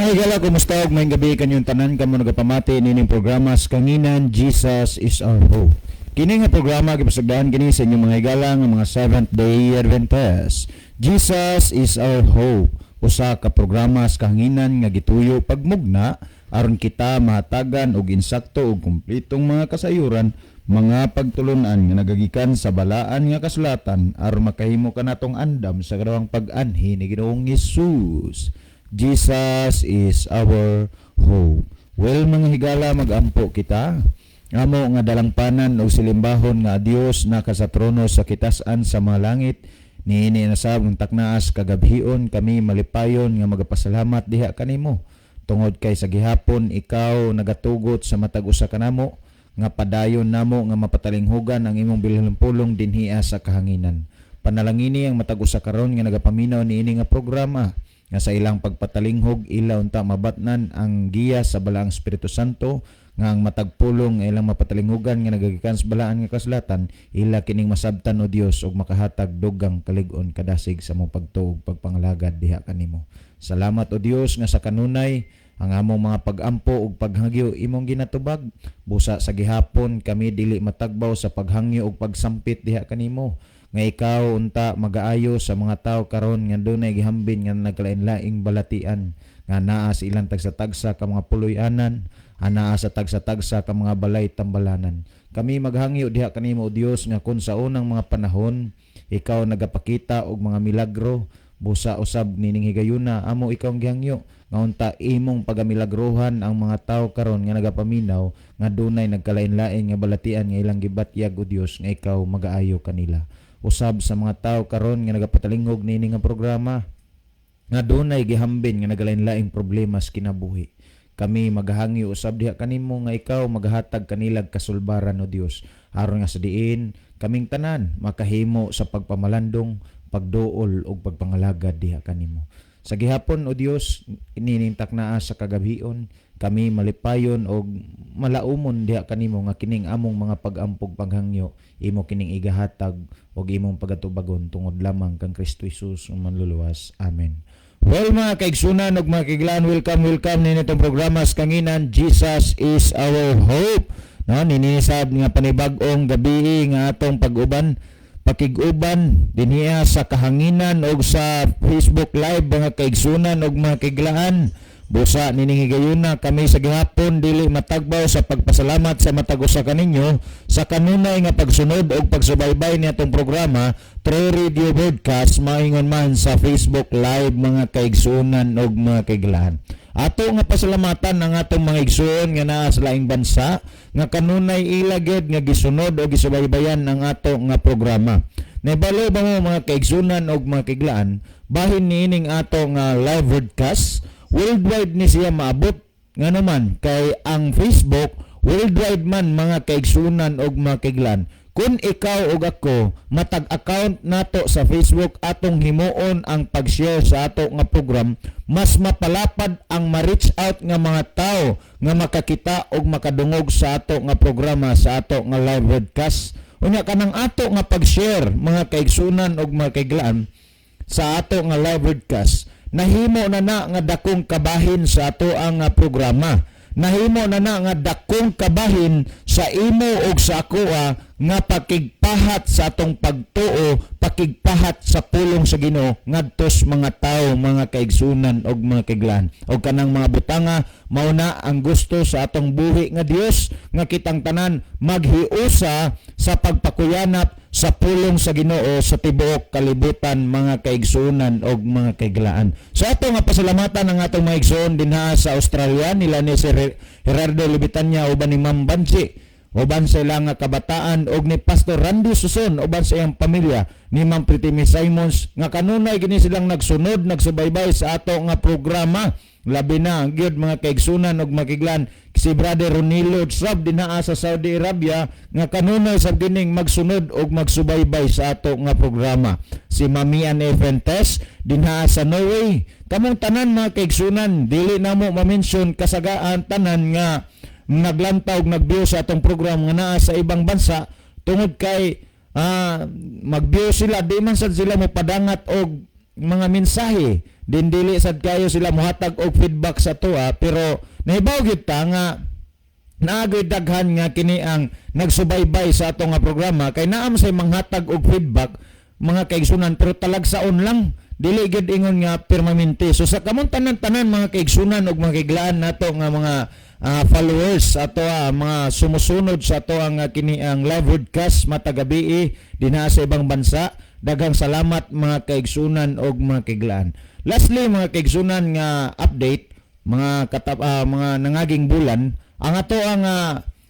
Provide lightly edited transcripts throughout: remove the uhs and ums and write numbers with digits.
Mga higala, kumusta og maayong gabi kanyong tanan kamo nagapamati nining programa sa Kahanginan, Jesus is Our Hope. Kini nga programa gipasagdaan kini sa inyong mga higala nga mga Seventh Day Adventist. Jesus is Our Hope. Usa ka programa sa kahanginan nga gituyo pagmugna aron kita mahatagan og insakto ug kumpletong mga kasayuran, mga pagtulunan nga nagagikan sa balaan nga kasulatan aron makahimo kanatong andam sa kadawang pag-anhi ni Ginoong Hesus. Jesus is our hope. Well, mga higala, magampo kita. Amo nga dalangpanan og silimbahon nga Dios naka sa trono sa kitasan sa mga langit. Niini nasab ang taknaas kagabhion, kami malipayon nga magapasalamat diha kanimo. Tungod kay sa gihapon ikaw nagatugot sa matag usa kanamo nga padayon namo nga mapatalinghugan ang imong bilhan pulong dinhia sa kahanginan. Panalangini ang matag usa karon nga nagapaminaw niini nga programa nga sa ilang pagpatalinghog ila unta mabatnan ang giya sa Balaang Espiritu Santo, nga ang matag pulong nga ilang mapatalinghugan nga nagagikan sa balaan nga kasulatan, ila kining masabtan, o Dios, ug makahatag dugang kalig-on, kadasig sa among pagtuo, pagpangalagad diha kanimo. Salamat, o Dios, nga sa kanunay ang among mga pagampo ug paghangyo imong ginatubag. Busa sa gihapon kami dili matagbaw sa paghangyo ug pagsampit diha kanimo nga ikaw unta magaayo sa mga tao karon nga dunay gihambin nga nagkalain-laing balatian nga naa sa ilang tagsa-tagsa ka mga puloy-anan, anaa sa tagsa-tagsa ka mga balay tambalanan. Kami maghangyo diha kanimo, o Dios, nga kun sa unang mga panahon ikaw nagapakita og mga milagro, busa usab nining higayuna amo ikaw ang gihangyo nga unta imong pagamilagrohan ang mga tao karon nga nagapaminaw nga dunay nagkalain-lain nga balatian nga ilang gibatyag, o Dios, nga ikaw magaayo kanila. Usab sa mga tao karon nga nagapatalinghog niini nga programa nga dunay gihambin nga nagalain-laing problema sa kinabuhi, kami maghangyo usab diha kanimo nga ikaw maghatag kanilag kasulbaran, o Dios, aron nga sa diin kaming tanan makahimo sa pagpamalandong, pagduol ug pagpangalagad diha kanimo. Sa gihapon, o Dios, nining taknaa sa kagabhion, kami malipayon og malaumon diha kanimo nga kining among mga pag-ampog, paghangyo, imo kining igahatag og imong pagatubagon tungod lamang kang Kristo Jesus ang manluluwas. Amen. Well, mga kaigsunan ug mga kaiglaan, welcome, welcome nini itong programa sa Kahanginan, Jesus is Our Hope. No, ninisab nga panibag-ong gabi nga atong pag-uban, pakig-uban dinhiya sa kahanginan og sa Facebook Live, mga kaigsunan ug mga kaiglaan. Busa nining higayuna kami sa gihapon dili matagbaw sa pagpasalamat sa matag usa kaninyo sa kanunay nga pagsunod og pagsubaybay ni atong programa through radio broadcast maingon man sa Facebook Live, mga kaigsunan ug mga kaiglaan. Ato nga pasalamatan ang atong mga igsuon nga naa sa laing bansa nga kanunay ila gyud nga gisunod o gisubaybayan ang ato nga programa. Naibalo ba mo, mga kaigsunan og mga kaiglaan, bahin niining ato nga live broadcast, worldwide ni siya maabot? Nga naman kay ang Facebook worldwide man, mga kaigsunan og mga kaiglaan. Kung ikaw ug ako matag account nato sa Facebook, atong himuon ang pag-share sa ato nga program, mas mapalapad ang ma-reach out nga mga tao nga makakita og makadungog sa ato nga programa, sa ato nga live broadcast. Unya kanang ato nga pag-share, mga kaigsunan og mga kaiglaan, sa ato nga live broadcast, nahimo na na nga dakong kabahin sa ato ang programa, nahimo na na nga dakong kabahin sa imo ug sa akoa nga pakigpahat sa atong pagtuo, pakigpahat sa pulong sa Ginoo ngadto sa mga tawo, mga kaigsunan og mga kaiglaan. Og kanang mga butanga, mao na ang gusto sa atong buhi nga Dios nga kitang tanan maghiusa sa pagpakuyanap sa pulong sa Ginoo sa tibuok kalibutan, mga kaigsunan og mga kaiglaan. So ato nga pasalamatan ang atong mga igsoon dinha sa Australia nila ni Sir Gerardo Libitanya uban ni Ma'am Banji uban sa ilang nga kabataan, og ni Pastor Randy Suson uban sa iyang pamilya, ni Ma'am Pretty Miss Simons, nga kanunay gini silang nagsunod, nagsubaybay sa ato nga programa. Labi na gyud, mga kaigsunan og makiglan, si Brother Ronilo Sab dinha sa Saudi Arabia nga kanunay sa gining magsunod og magsubaybay sa ato nga programa, si Mami Ann Fuentes dinha sa Norway. Kamong tanan, mga kaigsunan, dili namo ma-mention kasagaan tanan nga naglantaw og nag-view sa atong program nga naa sa ibang bansa, tungod kay mag-view sila, di man sad sila mo padangat og mga mensahe. Din dili sad kayo sila mohatag og feedback sa atoa, pero nahibaw gyud ta nga naagoy daghan nga kini ang nagsubaybay sa ato nga programa, kay naam say manghatag og feedback, mga kaigsunan, pero talagsaon lang, dili gyud ingon nga permanente. So sa kamong tanan-tanan, mga kaigsunan ug mga kaiglaan nato nga mga followers ato, mga sumusunod sa ato ang kini ang live broadcast matag gabii dinha sa ibang bansa, daghang salamat, mga kaigsunan ug mga kaiglaan. Lastly, mga kaigsunan, nga update, mga mga nangaging bulan, ang ato ang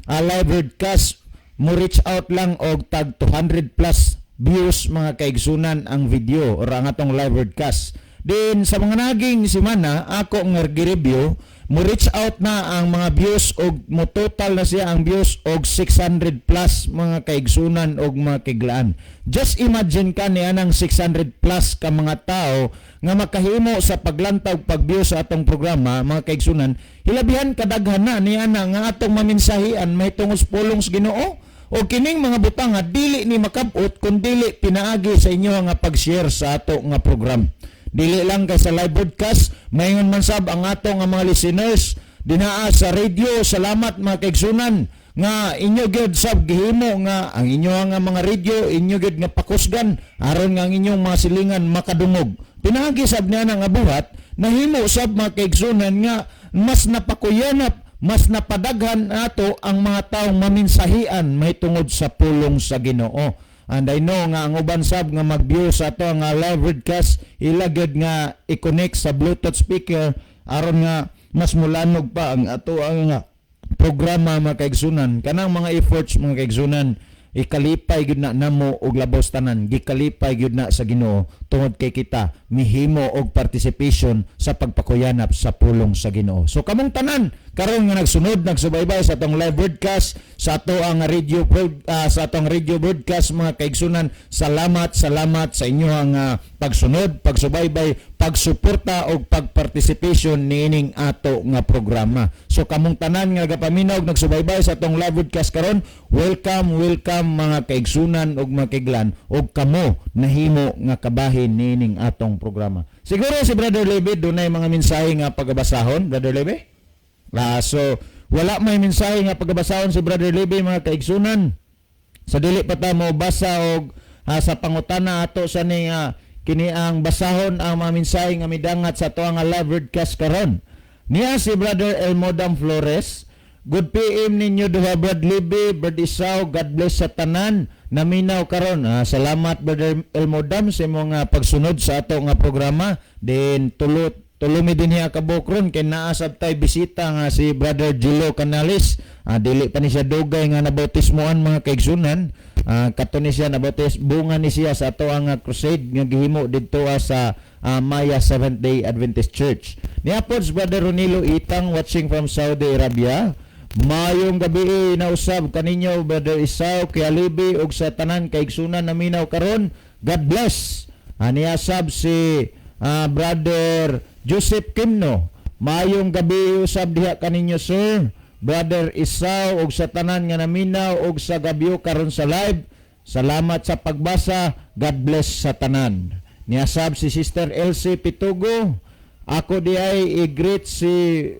live broadcast mo reach out lang og tag 200 plus views, mga kaigsunan, ang video or ang atong live broadcast. Din sa mga naging semana ako nga gi-review, mo reach out na ang mga views og mo total na siya ang views og 600 plus, mga kaigsunan og mga kaiglaan. Just imagine ka ni anang 600 plus ka mga tao nga makahimo sa paglantaw, pag-view sa atong programa, mga kaigsunan. Hilabihan kadaghan na ni ana nga atong maminsahian mahitungod sa pulong sa Ginoo. O kining mga butang nga dili ni makabot kun dili pinaagi sa inyo nga pag-share sa ato nga program. Dili lang kay sa live broadcast, mayngon man sab ang ato nga mga listeners dinaa sa radio. Salamat, mga kaigsunan, nga inyo gyud sab gihimo nga ang inyo nga mga radio inyo gyud nga pakusgan aron nga ang inyong mga silingan makadungog. Pinaagi sab niya nga buhat, nahimo sab, mga kaigsunan, nga mas napakuyanap, mas napadaghan ato ang mga taong maminsahian mahitungod sa pulong sa Ginoo. And I know nga ang uban sab nga mag-view sa ato nga live broadcast, ila gyud nga i-connect sa Bluetooth speaker aron nga mas mulanog pa ang ato ang nga programa, mga kaigsunan. Kanang mga efforts, mga kaigsunan, ikalipay gyud na namo og labos tanan, gikalipay gyud na sa Ginoo tungod kay kita mihimo og participation sa pagpakuyanap sa pulong sa Ginoo. So kamong tanan karon nga nagsunod, nagsubaybay sa atong live broadcast sa atong radio broadcast, mga kaigsunan, salamat, salamat sa inyo nga pagsunod, pagsubaybay, pagsuporta og pagparticipation niining ato nga programa. So kamong tanan nga nagapaminaw og nagsubaybay sa atong live broadcast karon, welcome, welcome, mga kaigsunan ug mga kaiglaan, ug kamo nahimo nga kabahin niining atong programa. Siguro si Brother Lebe dunay mga mensahe nga pagabasahon, Brother Lebe? So wala may mensahe nga pagabasahon si Brother Lebe, mga kaigsunan. Sa dili pa ta mo basa og sa pangutana ato sa ni kini ang basahon ang mga mensahe nga midangat sa ato nga live broadcast karon. Niya si Brother Elmodam Flores. "Good PM ninyo duha, Brad Libby, Brad Isaw, God bless sa tanan. Naminaw karon." Salamat, Brother Elmodam, sa imong pagsunod sa ato nga programa. Then tulot tulumi din hiya kabuk ron kay naa sab tay bisita nga si Brother Gilo Canales. Dili pa ni siya dugay nga nabautismoan, mga kaigsunan. Kato ni siya nabautis bunga ni siya sa ato ang crusade nga gihimo didto sa Maya Seventh Day Adventist Church. Niya pod si Brother Ronilo Itang, watching from Saudi Arabia. "Mayong gabi na usab kaninyo, Brother Isaw, kay Alibi ug sa tanan kaigsunan naminaw karon. God bless." Aniya sab si Brother Joseph Kimno. "Mayong gabi usab diha kaninyo, sir. Brother Isaw ug sa tanan nga naminaw ug sa gabyo karon sa live. Salamat sa pagbasa. God bless sa tanan." Niya sab si Sister Elsie Pitugo. "Ako di ay i-greet si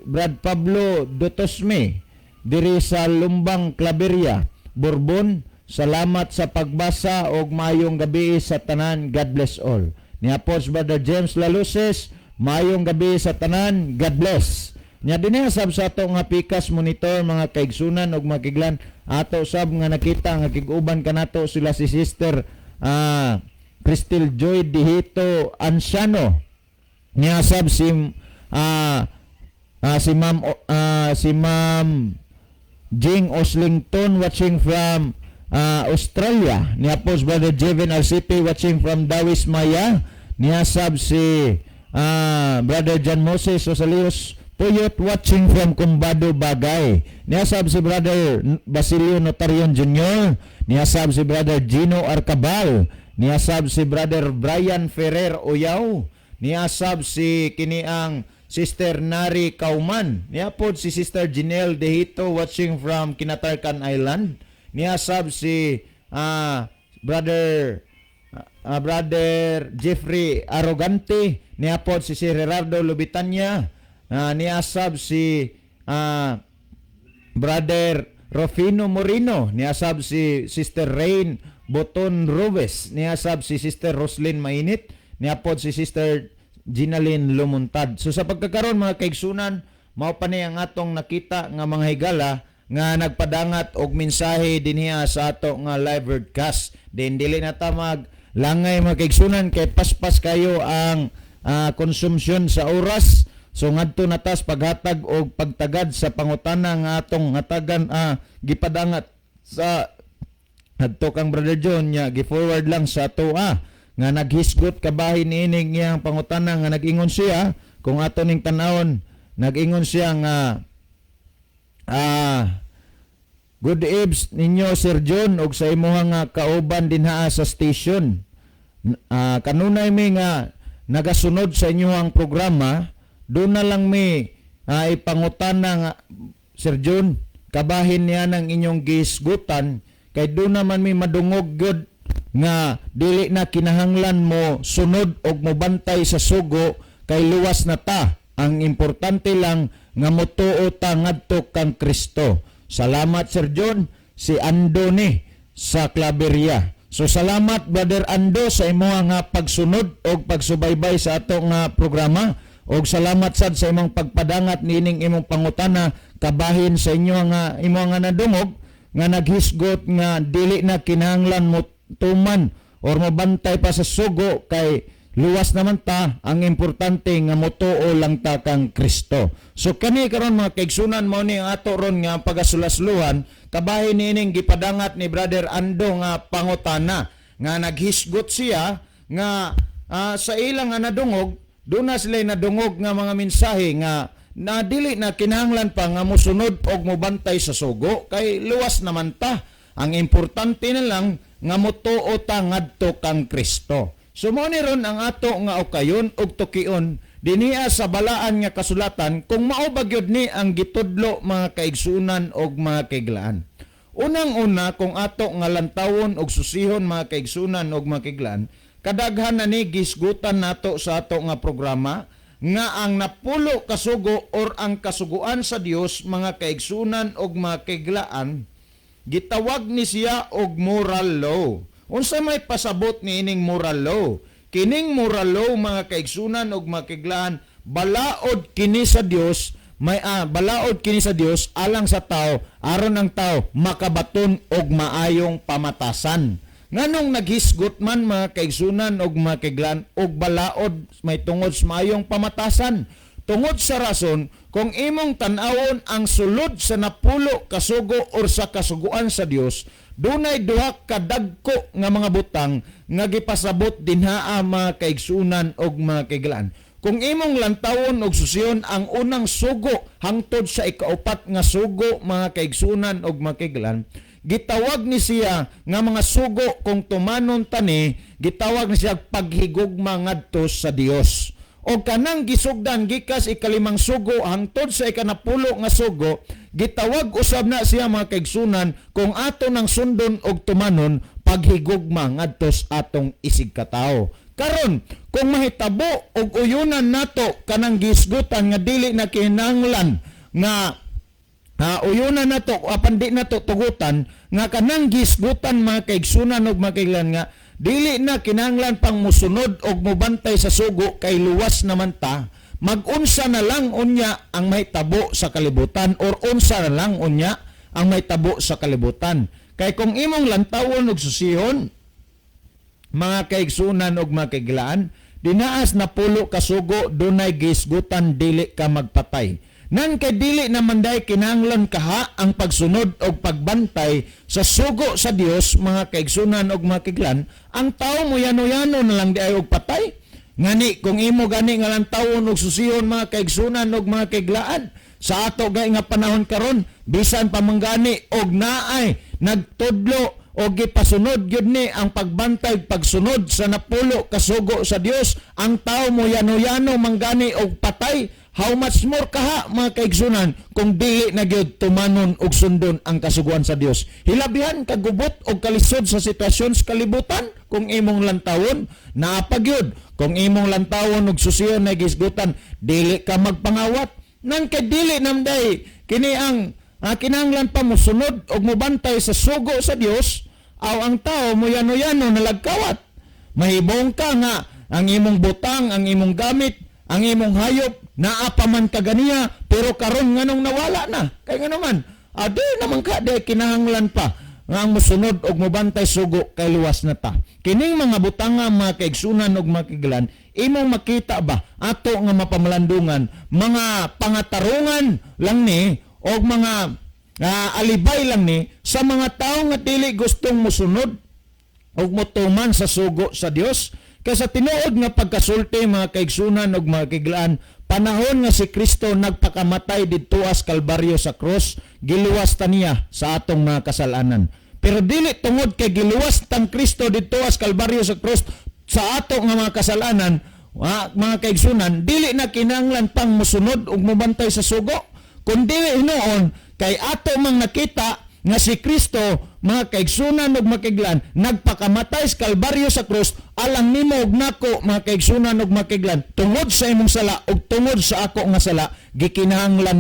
Brad Pablo Dutosme diri sa Lumbang Claveria, Bourbon. Salamat sa pagbasa og maayong gabi sa tanan. God bless all." Niya po si Brother James Laluces. "Maayong gabi sa tanan. God bless." Nya dinhi sab sa ato nga Pikas monitor, mga kaigsunan ug mga kaiglaan, ato sab nga nakita nga kig-uban kanato sila si Sister Cristel Joy Dihito Anciano. Niya sab si Ma'am Jing Oslington, watching from Australia. Niya po si Brother Jevin RCP, watching from Dawis Maya. Niya sab si Brother John Moses Rosalios Puyot, watching from Kumbado, Bagay. Niya sab si Brother Basilio Notarion Jr. Niya sab si Brother Gino Arcabal. Niya sab si Brother Brian Ferrer Oyaw. Niya sab si kini ang Sister Nari Kauman. Niya pod si Sister Janelle Dehito, watching from Kinatarkan Island. Niya sab si Brother Brother Jeffrey Arrogante, niapod si Sir Gerardo Lubitanya, niasab si Brother Rufino Moreno, niasab si Sister Rain Boton Robes, niasab si Sister Roslyn Mainit, niapod si Sister Ginalyn Lumuntad. So sa pagkakaron, mga kaigsunan, mao pa ni ang atong nakita nga mga higala nga nagpadangat og mensahe dinhiya sa ato nga live broadcast. Din dili na ta mag langay, mga kaigsunan, kay paspas kayo ang konsumsyon sa oras. So ngadto na tas paghatag og pagtagad sa pangutana nga atong hatagan, gipadangat sa adto kang Brother John nya gi-forward lang sa atoa nga naghisgot kabahin niining iyang pangutana nga nag-ingon siya, kung ato ning tan-awon, nag-ingon siya nga "Good eves ninyo, Sir John, og sa imuha nga kauban dinha sa station. Kanunay mi nga nagasunod sa inyohang programa. Doon na lang mi ipangutana nga, Sir John, kabahin niya ng inyong gisgutan kay doon naman mi madungog gyud nga dili na kinahanglan mo sunod og mobantay sa sugo kay luwas na ta. Ang importante lang nga motuo ta ngadto kang Kristo. Salamat, Sir John, si Ando ni sa Claveria." So salamat, Brother Ando, sa imuha nga pagsunod og pagsubaybay sa ato nga programa og salamat sad sa imong pagpadangat niining imong pangutana kabahin sa inyo nga imo nga nadungog nga naghisgot nga dili na kinahanglan mo tuman or mobantay pa sa sugo kay luwas naman ta, ang importante nga motuo lang ta kang Kristo. So kani karon, mga kaigsunan, mao ni ang ato ron nga pagasulasluhan kabahin niining gipadangat ni Brother Ando nga pangutana nga naghisgot siya nga sa ilang nga nadungog, doon na sila nadungog nga mga mensahe nga na dili na kinahanglan pa nga mosunod og mobantay sa sugo kay luwas naman ta. Ang importante na lang nga motuo ta ngadto kang Kristo. So mao ni ron ang ato nga ukayon og tukion dinhiya sa balaan nga kasulatan kung mao ba gyud ni ang gitudlo, mga kaigsunan og mga kaiglaan. Unang-una, kung ato nga lantawon og susihon, mga kaigsunan og mga kaiglaan, kadaghan na ni gisgutan nato sa ato nga programa nga ang 10 kasugo or ang kasuguan sa Dios, mga kaigsunan og mga kaiglaan, gitawag ni siya og moral law. Unsa may pasabot ni ining moral law? Kining moral law, mga kaigsunan og mga kaiglaan, balaod kini sa Dios, may balaod kini sa Dios alang sa tao aron ang tao makabaton og maayong pamatasan. Nganong naghisgot man, mga kaigsunan og mga kaiglaan, og balaod may tungod sa maayong pamatasan? Tungod sa rason, kung imong tan-awon ang sulod sa 10 kasugo or sa kasuguan sa Dios, dunay duha ka dagko nga mga butang nga gipasabot dinhaa, mga kaigsunan og mga kaiglaan. Kung imong lantawon og susiyon ang unang sugo hangtod sa ikaupat nga sugo, mga kaigsunan og mga kaiglaan, gitawag ni siya nga mga sugo, kung tumanon tani, gitawag ni siya paghigugma ngadto sa Dios. O kanang gisugdan gikas ikalimang sugo hangtod sa 10 nga sugo, gitawag usab na siya, mga kaigsunan, kung ato nang sundon og tumanon, paghigugma ngadto sa atong isig katawo. Karon, kung mahitabo og uyunan nato kanang gisgutan nga dili na kinahanglan nga uyunan nato apan di nato tugutan nga kanang gisgutan, mga kaigsunan og mga kaiglaan, nga dili na kinahanglan pang musunod og mobantay sa sugo kay luwas naman ta, magunsa na lang unya ang mahitabo sa kalibutan or unsa na lang unya ang mahitabo sa kalibutan? Kay kung imong lantawon og susihon, mga kaigsunan og mga kaiglaan, dinaas 10 kasugo dunay gisgutan dili ka magpatay. Nan kay dili naman day kinahanglan kaha ang pagsunod og pagbantay sa sugo sa Dios, mga kaigsunan og mga kaiglaan, ang tao mo yano-yano na lang di ay og patay. Ngani kung imo gani nga lantawon og susihon, mga kaigsunan og mga kaiglaan, sa ato gay nga panahon karon, bisan pa man gani og naay nagtudlo o gipasunod gyud ni ang pagbantay, pagsunod sa 10 kasugo sa Dios, ang tao mo yano-yano manggani og patay. How much more kaha, mga kaigsunan, kung dili na gyud tumanon og sundon ang kasuguan sa Dios? Hilabihan kagubot og kalisod sa sitwasyon sa kalibutan kung imong lantawon, naa pa gyud. Kung imong lantawon og susiyon na gisgutan, dili ka magpangawat. Nang kay dili namday kini ang kinahanglan pa mosunod og mobantay sa sugo sa Dios, aw ang tao moyano-yano nalagkawat. Mahibong ka nga ang imong butang, ang imong gamit, ang imong hayop, naa pa man kaganiya, pero karon nganong nawala na? Kay nga naman, di naman ka di kinahanglan pa nga ang mosunod og mobantay sugo kay luwas na ta. Kining mga butanga, mga kaigsunan og mga kiglan, imong makita ba ato nga mapamalandungan, mga pangatarungan lang ni og mga alibay lang ni sa mga tawo nga dili gustong mosunod og motuman sa sugo sa Dios. Kay sa tinuod nga pagkasulti, mga kaigsunan ug mga kiglaan, panahon nga si Kristo nagpakamatay didto sa Kalbaryo sa cross, giluwas ta niya sa atong mga kasalanan. Pero dili tungod kay giluwas tang Kristo didto sa Kalbaryo sa cross sa ato nga mga kasalanan, mga kaigsunan, dili na kinahanglan pang mosunod ug mobantay sa sugo. Kung dili hinuon kay ato mang nakita nga si Kristo, mga kaigsunan ug makiglan, nagpakamatay sa Kalbaryo sa krus alang nimo ug nako, mga kaigsunan ug makiglan, tungod sa imong sala ug tungod sa ako nga sala. Gikinahanglan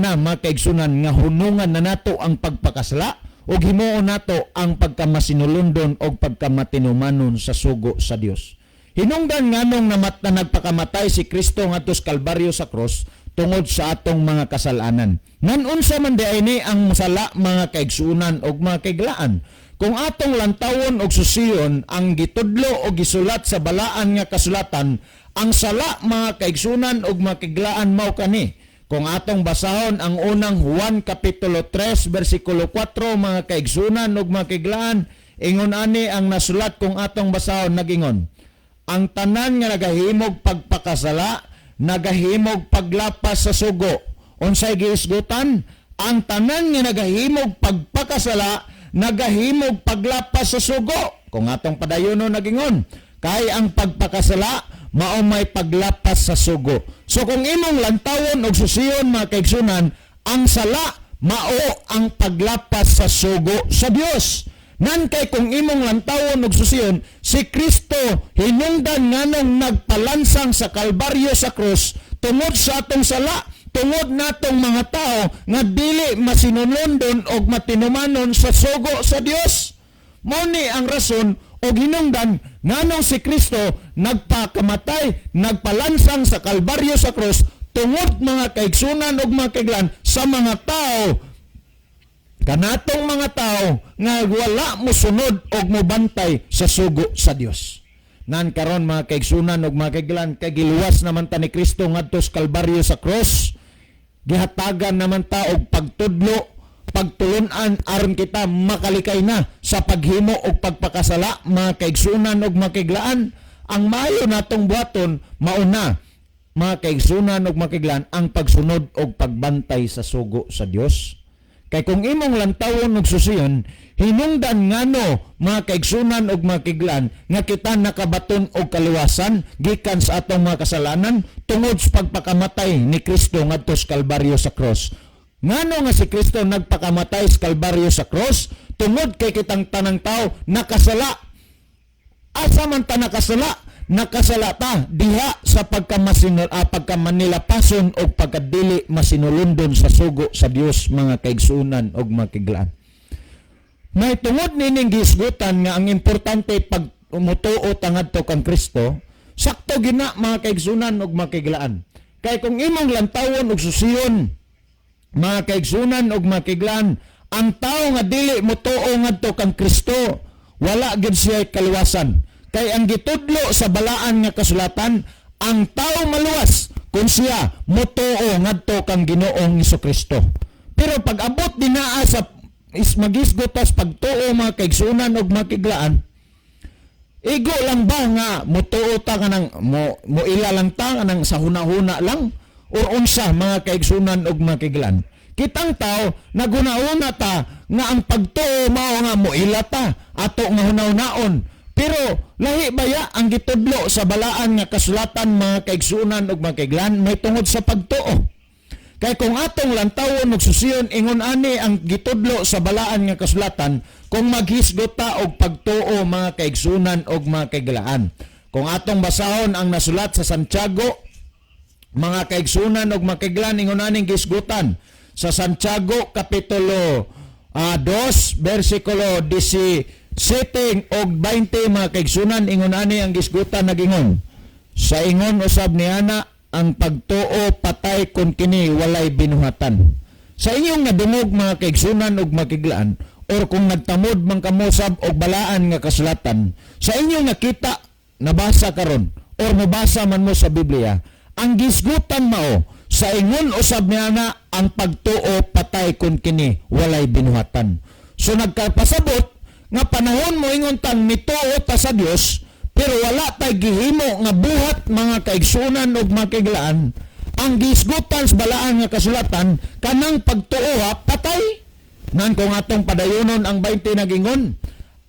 na, mga kaigsunan, nga hunungan na nato ang pagpakasala ug himuon nato ang pagkamasinulondon ug pagkamatinumanon sa sugo sa Dios. Hinungdan nganong namat na nagpakamatay si Kristo ngadto sa Kalbaryo sa cross? Tungod sa atong mga kasalanan. Nan unsa man diay ni ang sala, mga kaigsunan ug mga kaiglaan? Kung atong lantawon og susiyon ang gitudlo o gisulat sa balaan nga kasulatan, ang sala, mga kaigsunan ug mga kaiglaan, mao kani. Kung atong basahon ang Unang Juan kapitulo 3 bersikulo 4, mga kaigsunan ug mga kaiglaan, ingon ani ang nasulat. Kung atong basahon, nagingon, "Ang tanan nga nagahimog pagpakasala nagahimog paglapas sa sugo." Unsay giisgutan? Ang tanan nga nagahimog pagpakasala nagahimog paglapas sa sugo. Kung atong padayono, nagingon, "Kay ang pagpakasala mao may paglapas sa sugo." So kung imong lantawon og susiyon, mga kaigsunan, ang sala mao ang paglapas sa sugo sa Dios. Nan kay kung imong lantawon og susiyon, si Kristo, hinungdan nganong nagpalansang sa Kalbaryo sa krus, tungod sa atong sala, tungod natong mga tao nga dili masinulondon og matinumanon sa sugo sa Dios. Mao ni ang rason og hinungdan nganong si Kristo nagpakamatay, nagpalansang sa Kalbaryo sa krus, tungod, mga kaigsunan ug mga kaiglan, sa mga tao kanatong mga tao nga wala mosunod og mobantay sa sugo sa Dios. Nan karon, mga kaigsunan ug mga kaiglan, kay giluwas naman ta ni Kristo ngadto sa Kalbaryo sa cross, gihatagan naman ta og pagtudlo, pagtulunan aron kita makalikay na sa paghimo og pagpakasala, mga kaigsunan ug mga kaiglaan. Ang maayo natong buhaton mauna, mga kaigsunan ug mga kaiglaan, ang pagsunod og pagbantay sa sugo sa Dios. Kay kung imong lantawon og susiyon, hinungdan ngano, mga kaigsunan ug mga kaiglaan, nga kita nakabaton og kaluwasan gikan sa atong mga kasalanan? Tungod sa pagpakamatay ni Kristo ngadto sa Kalbaryo sa cross. Ngano nga si Kristo nagpakamatay sa Kalbaryo sa cross? Tungod kay kitang tanang tao nakasala. Asa man ta nakasala? Nakasala ta diha sa pagkamanilapason o pagkadili masinulundon sa sugo sa Dios, mga kaigsunan og mga kaiglaan. May tungod nining gisgutan nga ang importante pag mutuo ta ngadto kang Kristo, sakto gina, mga kaigsunan og mga kaiglaan. Kay kung imong lantawon og susiyon, mga kaigsunan og mga kaiglaan, ang tao nga dili motuo ngadto kang Kristo, wala gid siya kaluwasan. Kay ang gitudlo sa balaan nga kasulatan, ang tao maluwas kung siya motuo ngadto kang Ginoong Kristo. Pero pag abot dinaa sa is magisgot tas pagtuo, mga kaigsunan og mga kaiglaan, igo lang ba nga motuo ta kanang mo ila lang ta kanang sa huna-huna lang or unsa, mga kaigsunan og mga kaiglaan? Kitang tao naghuna-huna ta nga ang pagtuo mao nga mo ila ta ato nga huna-hunaon. Pero lahi baya ang gitudlo sa balaan nga kasulatan, mga kaigsunan ug mga kaiglan, may tungod sa pagtuo? Kay kung atong lantawon ug susiyon, ingon ani ang gitudlo sa balaan nga kasulatan kung maghisgot ta og pagtuo, mga kaigsunan ug mga kaiglaan. Kung atong basahon ang nasulat sa Santiago, mga kaigsunan ug mga kaiglan, ingon aning gisgutan sa Santiago kapitulo 2 bersikulo 17 og 20, mga kaigsunan, ingon ani ang gisgutan, nagingon, "Sa ingon usab niana, ang pagtuo patay kung kini walay binuhatan." Sa inyong nadungog, mga kaigsunan ug makiglaan, or kung nagtamod man kamo sab og balaan nga kasulatan, sa inyong nakita, nabasa karon or mobasa man mo sa Biblia, ang gisgutan mao, sa ingon usab niana, ang pagtuo patay kung kini walay binuhatan. So nagkapasabot nga panahon mo ingon tang mituo ta sa Dios pero wala tay gihimo nga buhat, mga kaigsunan ug mga kaiglaan, ang gisgutan sa balaan nga kasulatan, kanang pagtuo ha, patay. Nan kung atong padayonon ang 20, nagingon,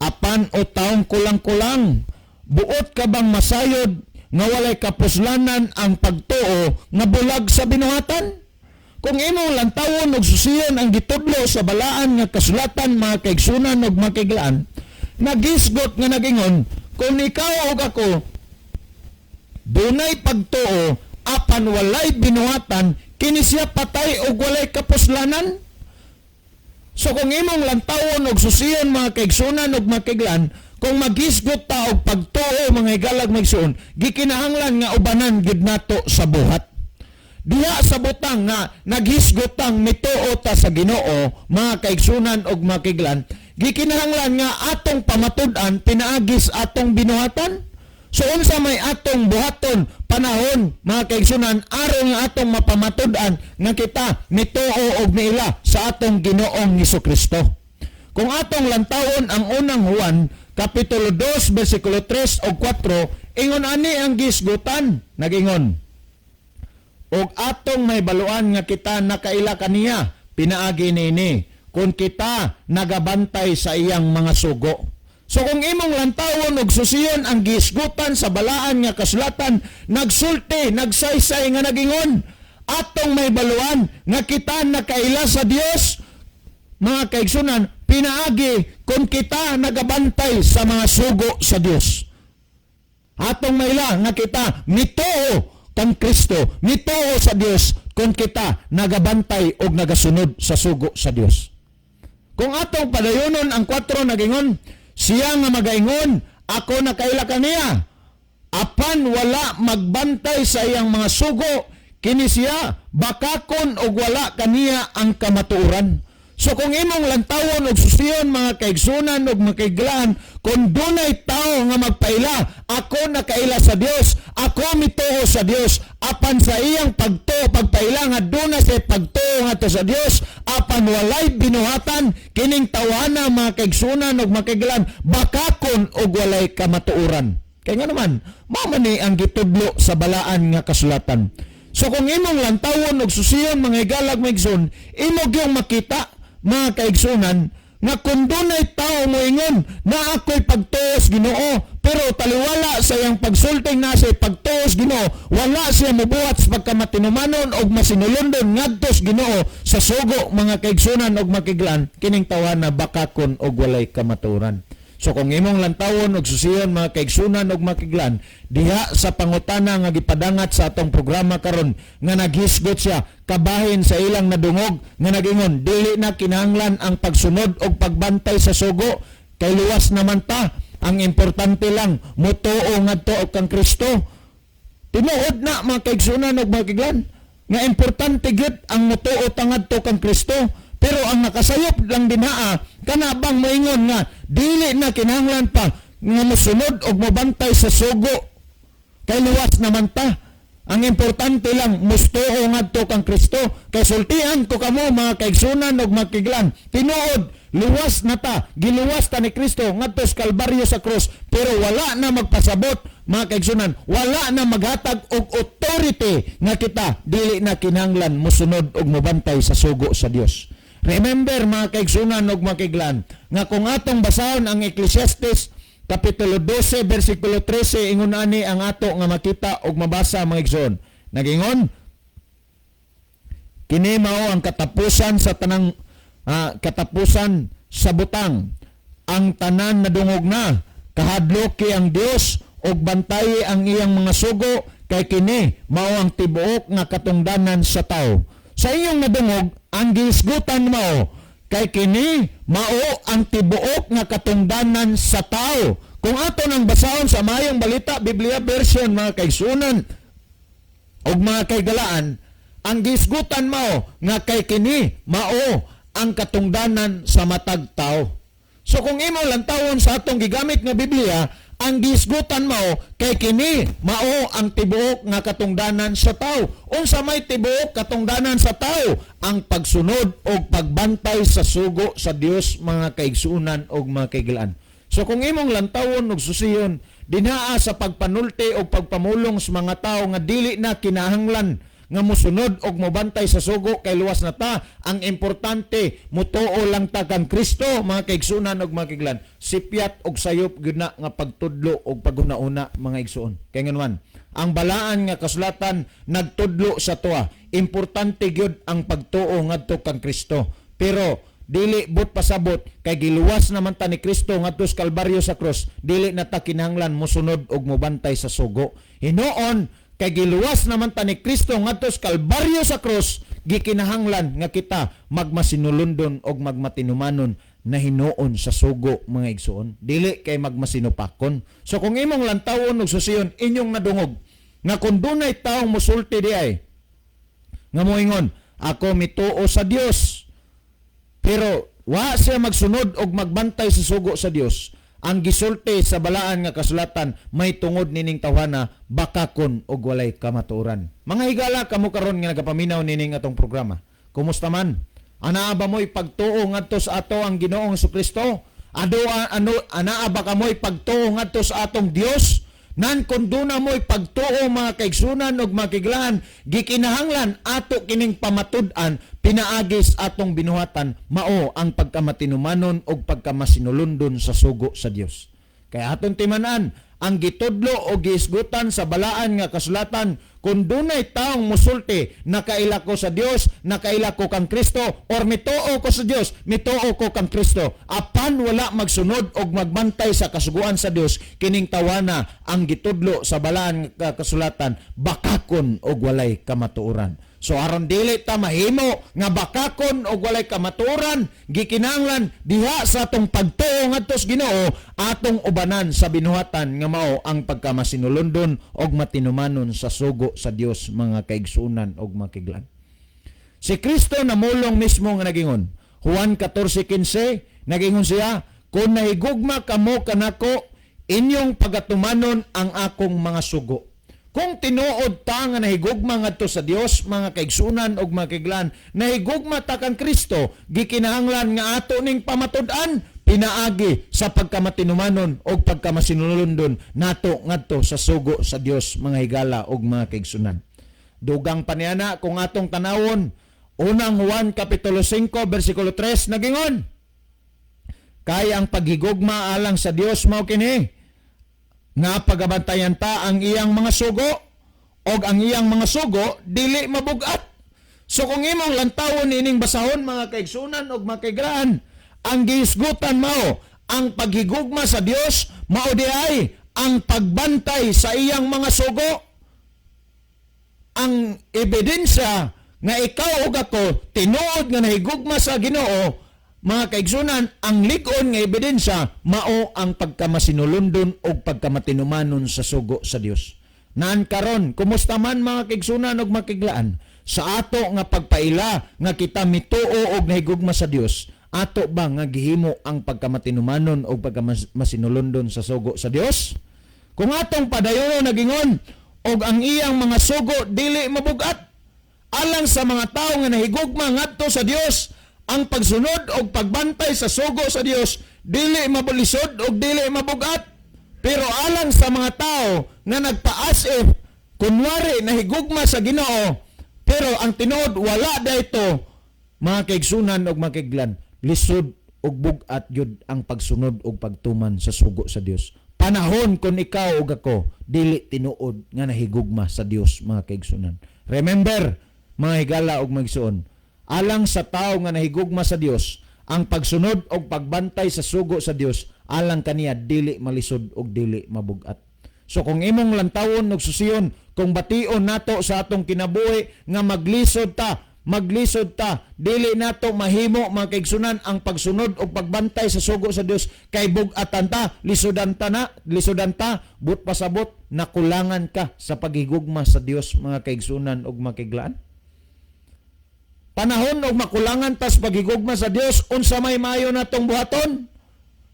"Apan o taong kulang-kulang, buot ka bang masayod nga walay kapuslanan ang pagtuo nga bulag sa binuhatan?" Kung imong lantawon og susiyon ang gitudlo sa balaan nga kasulatan, mga kaigsunan ug mga kaiglaan, nagisgot nga nagingon, kung ikaw ug ako dunay pagtuo apan walay binuhatan, kini siya patay og walay kapuslanan. So kung imong lantawon og susiyon, mga kaigsunan ug mga kaiglan, kung maghisgot ta og pagtuo, mga higalag maigsuon, gikinahanglan nga ubanan gid nato sa buhat. Diha sa butang nga naghisgot tang mituo ta sa Ginoo, mga kaigsunan ug mga kaiglan, gikinahanglan nga atong pamatud-an pinaagi sa atong binuhatan. So unsa may atong buhaton panahon, mga kaigsunan, aron nga atong mapamatud-an nga kita mituo og miila sa atong Ginoong Hesus Kristo? Kung atong lantawon ang Unang Juan kapitulo 2 bersikulo 3 ug 4, ingon ani ang gisgutan, nagingon, "Ug atong mahibaluan nga kita nakaila kaniya pinaagi niini kung kita nagabantay sa iyang mga sugo." So kung imong lantawon og susiyon ang gisgutan sa balaan nga kasulatan, nagsulti, nagsaysay nga nagingon, atong mahibaluan nga kita nakaila sa Dios, mga kaigsunan, pinaagi kung kita nagabantay sa mga sugo sa Dios. Atong maila nga kita mituo kang Kristo, mituo sa Dios kung kita nagabantay og nagasunod sa sugo sa Dios. Kung atong padayonon ang 4, nagingon, "Siya nga magaingon, 'Ako nakaila kaniya,' apan wala magbantay sa iyang mga sugo, kini siya bakakon og wala kaniya ang kamatuoran." So kung imong lantawon og susiyon, mga kaigsunan og mga kaiglaan, kung dunay tao nga magpaila, "Ako nakaila sa Dios, ako mituo sa Dios," apan sa iyang pagtuo, pagpaila nga duna sa pagtuo ngadto sa Dios, apan walay binuhatan, kining tawhana, mga kaigsunan og mga kaiglaan, bakakon og walay kamatuoran. Kaya nga naman, mao man ni ang gitudlo sa balaan nga kasulatan. So kung imong lantawon og susiyon, mga higalag maigsoon, imo gyung makita, mga kaigsunan, nga kung dunay tao moingon na ako'y pagtuos Ginoo, pero taliwala sa iyang pagsulting na sa pagtuos Ginoo, wala siya mobuhat sa pagkamatinumanon og masinulondon ngadto sa Ginoo sa sugo, mga kaigsunan og makiglan, kining tawhana bakakon og walay kamatuoran. So kung imong lantawon og susiyon, mga kaigsunan og makiglan, diha sa pangutana nga gipadangat sa atong programa karon nga naghisgot siya kabahin sa ilang nadungog nga nagingon dili na kinahanglan ang pagsunod og pagbantay sa sugo kay luwas naman ta, ang importante lang mutuo ngadto og kang Kristo. Tinuod na, mga kaigsunan og makiglan, nga importante gyud ang mutuo ta ngadto kang Kristo, pero ang nakasayop lang dinhaa, kana bang moingon nga dili na kinahanglan pa nga mosunod og mobantay sa sugo kay luwas naman ta, ang importante lang mustuo ngadto kang Kristo. Kay sultian ko kamo, mga kaigsunan og makiglan, tinuod luwas na ta, giluwas ta ni Kristo ngadto sa Kalbaryo, sa krus, pero wala na magpasabot, mga kaigsunan, wala na maghatag og authority nga kita dili na kinahanglan mosunod og mobantay sa sugo sa Dios. Remember, mga kaigsunan og makiglan, nga kung atong basahon ang Ecclesiastes Kapitulo 12 bersikulo 13, ingon ani ang ato nga makita og mabasa, mga igsoon. Nagingon, "Kini mao ang katapusan sa tanang katapusan sa butang. Ang tanan nadungog na. Kahadloki ang Dios ug bantayi ang iyang mga sugo, kay kini mao ang tibuok nga katungdanan sa tao." Sa inyong nadungog, ang gihisgutan mao kay kini mao ang tibuok nga katungdanan sa tao. Kung ato nang basahon sa Maayong Balita Biblia Version, mga kaigsunan ug mga kahigalaan, ang gihisgutan mao nga kay kini mao ang katungdanan sa matag tao. So kung imo lantawon sa atong gigamit nga Biblia, ang gihisgutan mao kay kini mao ang tibuok nga katungdanan sa tao. Unsa may tibuok katungdanan sa tao? Ang pagsunod og pagbantay sa sugo sa Dios, mga kaigsuonan og mga kahigalaan. So kung imong lantawon og susiyon dinhaa sa pagpanulti og pagpamulong sa mga tao nga dili na kinahanglan nga musunod og mobantay sa sugo kay luwas na ta, ang importante mutuo lang ta kang Kristo, mga kaigsunan og mga kahigalaan, sipyat og sayop gyud na nga pagtudlo og paghuna-una, mga igsuon. Kay nganwan, ang Balaan nga Kasulatan nagtudlo sa tuwa, importante gyud ang pagtuo ngadto kang Kristo, pero dili but pasabot kay giluwas naman ta ni Kristo ngadto sa Kalbaryo, sa cross, dili na ta kinahanglan mosunod og mobantay sa sugo. Hinuon kay giluwas naman ta ni Kristo ngadto sa Kalbaryo, sa cross, gikinahanglan nga kita magmasinulundon og magmatinumanon na hinuon sa sugo, mga igsuon, dili kay magmasinupakon. So kung imong lantawon og susiyon, inyong nadungog nga kung dunay taong musulti di ay nga moingon, "Ako mituo sa Dios," pero wa siya magsunod og magbantay sa sugo sa Dios, ang gisulti sa Balaan nga Kasulatan, may tungod nining tawhana bakakon og walay kamatuoran. Mga higala, kamo karon nga nagapaminaw nining atong programa, kumusta man? Anaa ba mo'y pagtuo ngadto sa ato ang Ginoong Kristo? Ado ano, anaa ba kamoy pagtuo ngadto sa atong Dios? Nan kung duna mo'y pagtuo, mga kaigsunan ug mga kahigalaan, gikinahanglan ato kining pamatud-an pinaagi sa atong binuhatan, mao ang pagkamatinumanon ug pagkamasinulundon sa sugo sa Dios. Kaya atong timan-an ang gitudlo o gihisgutan sa Balaan nga Kasulatan. Kung dunay taong musulti, "Nakaila ko sa Dios, nakaila ko kang Kristo," or "Mituo ko sa Dios, mituo ko kang Kristo," apan wala magsunod og magbantay sa kasuguan sa Dios, kining tawana, ang gitudlo sa Balaan nga Kasulatan, bakakon og walay kamatuoran. So aron dili ta mahimo nga bakakon og walay kamatuoran, gikinahanglan diha sa atong pagtuo ngadto sa Ginoo, atong ubanan sa binuhatan nga mao ang pagkamasinulondon og matinumanon sa sugo sa Dios, mga kaigsuonan og mga kahigalaan. Si Kristo namulong mismo nga nagingon. Juan 14:15, nagingon siya, "Kung nahigugma kamo kanako, inyong pagatumanon ang akong mga sugo." Kung tinuod ta nga nahigugma ngadto sa Dios, mga kaigsunan ug mga kahigalaan, nahigugma ta kang Kristo, gikinahanglan nga ato ning pamatud-an pinaagi sa pagkamatinumanon og pagkamasinulundon nato ngadto sa sugo sa Dios, mga higala ug mga kaigsunan. Dugang pa niya na kung atong tanawon, Unang Juan Kapitulo 5 bersikulo 3, nagingon, "Kay ang paghigugma alang sa Dios mao kini, nga pagabantayan ta ang iyang mga sugo, og ang iyang mga sugo dili mabugat." So kung imong lantawon ining basahon, mga kaigsunan og mga kahigalaan, ang gihisgutan mao ang paghigugma sa Dios mao di ay ang pagbantay sa iyang mga sugo. Ang ebidensya nga ikaw ug ako tinuod nga nahigugma sa Ginoo, mga kaigsunan, ang lig-on nga ebidensya mao ang pagkamasinulundon ug pagkamatinumanon sa sugo sa Dios. Naan karon, kumusta man, mga kaigsunan ug mga kahigalaan, sa ato nga pagpaila nga kita mituo og nahigugma sa Dios, ato ba nga gihimo ang pagkamatinumanon ug pagkamasinulundon sa sugo sa Dios? Kung atong padayonon, nagingon, "Og ang iyang mga sugo dili mabugat." Alang sa mga tao nga nahigugma ngadto sa Dios, ang pagsunod og pagbantay sa sugo sa Dios dili mabalisod og dili mabugat. Pero alang sa mga tao nga nagpa-as if kunwari nahigugma sa Ginoo, pero ang tinuod wala dayto, mga kaigsunan og mga kahigalaan, lisod ug bug-at gyud ang pagsunod ug pagtuman sa sugo sa Dios. Panahon kung ikaw ug ako dili tinuod nga nahigugma sa Dios, mga kaigsunan. Remember, mga higala ug magsuon, alang sa tao nga nahigugma sa Dios, ang pagsunod og pagbantay sa sugo sa Dios alang kaniya dili malisod ug dili mabugat. So kung imong lantawon ug susiyon, kung bation nato sa atong kinabuhi nga maglisod ta, dili nato mahimo, mga kaigsunan, ang pagsunod o pagbantay sa sugo sa Dios kay bug-atan ta, lisudan ta na, lisudan ta, but pasabot nakulangan ka sa paghigugma sa Dios, mga kaigsunan ug makiglaan. Panahon og makulangan tas paghigugma sa Dios, unsa may maayo natong buhaton?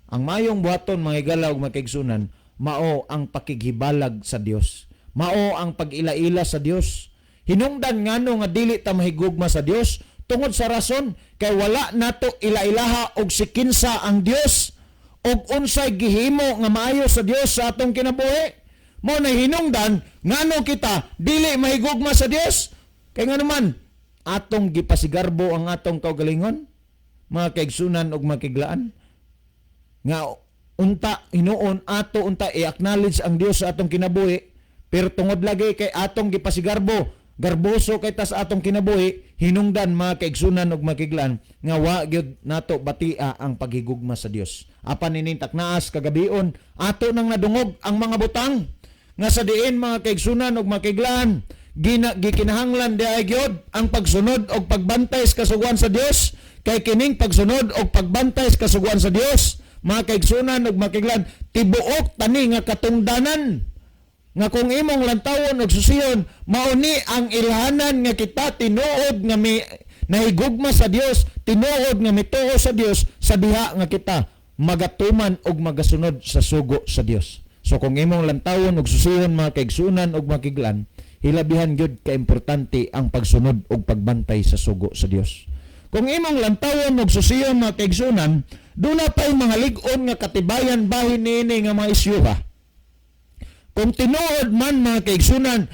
Ang mayong buhaton, mga higala ug mga, mao ang pakighibalag sa Dios. Mao ang pag-ila-ila sa Dios. Hinungdan ngano nga dili ta mahigugma sa Dios, tungod sa rason kay wala nato ila-ilaha og sikinsa ang Dios og unsay gihimo nga maayo sa Dios sa atong kinabuhi. Mo na hinungdan ngano kita dili mahigugma sa Dios. Kay nga naman atong gipasigarbo ang atong kaugalingon, mga kaigsunan ug makiglaan, nga unta hinuon ato unta i-acknowledge ang Dios sa atong kinabuhi, pero tungod lagi kay atong gipasigarbo, garboso kay ta sa atong kinabuhi, hinungdan, mga kaigsunan ug makiglaan, nga wa gyud nato batia ang paghigugma sa Dios. Apan ining taknaas kagabion, ato nang nadungog ang mga butang nga sa diin, mga kaigsunan ug makiglaan, gina gikinahanglan di ay gyud ang pagsunod og pagbantay sa kasuguan sa Dios, kay kining pagsunod og pagbantay sa kasuguan sa Dios, mga kaigsunan ug makiglan, tibuok tani nga katungdanan nga kung imong lantawon og susiyon, mao ni ang ilhanan nga kita tinuod nga mi nahigugma sa Dios, tinuod nga mituo sa Dios, sa diha nga kita magatuman og magasunod sa sugo sa Dios. So kung imong lantawon og susiyon, mga kaigsunan ug makiglan, hilabihan gyud kaimportante ang pagsunod og pagbantay sa sugo sa Dios. Kung imong lantawon og susiyon, mga kaigsunan, duna pay mga lig-on nga katibayan bahin niini nga mga isyuha. Kung tinuod man, mga kaigsunan,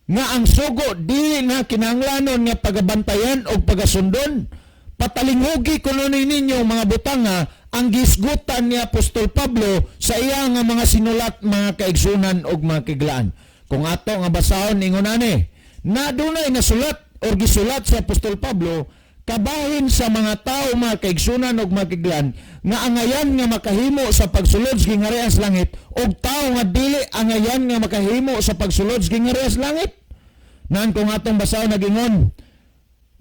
nga ang sugo dili na kinahanglanon nga pagabantayan o pagasundon, patalinghugi kuno ninyo mga butanga ang gisgutan ni Apostol Pablo sa iya nga mga sinulat, mga kaigsunan ug mga kiglaan. Kung ato nga basahon, ingon ani na dunay nasulat or gisulat si Apostol Pablo kabahin sa mga tao, mga kaigsunan ug mga kiglaan, nga angayan nga makahimo sa pagsulod sa gingharian sa langit ug tao nga dili angayan nga makahimo sa pagsulod sa gingharian sa langit. Nan kung atong basahon, nagingon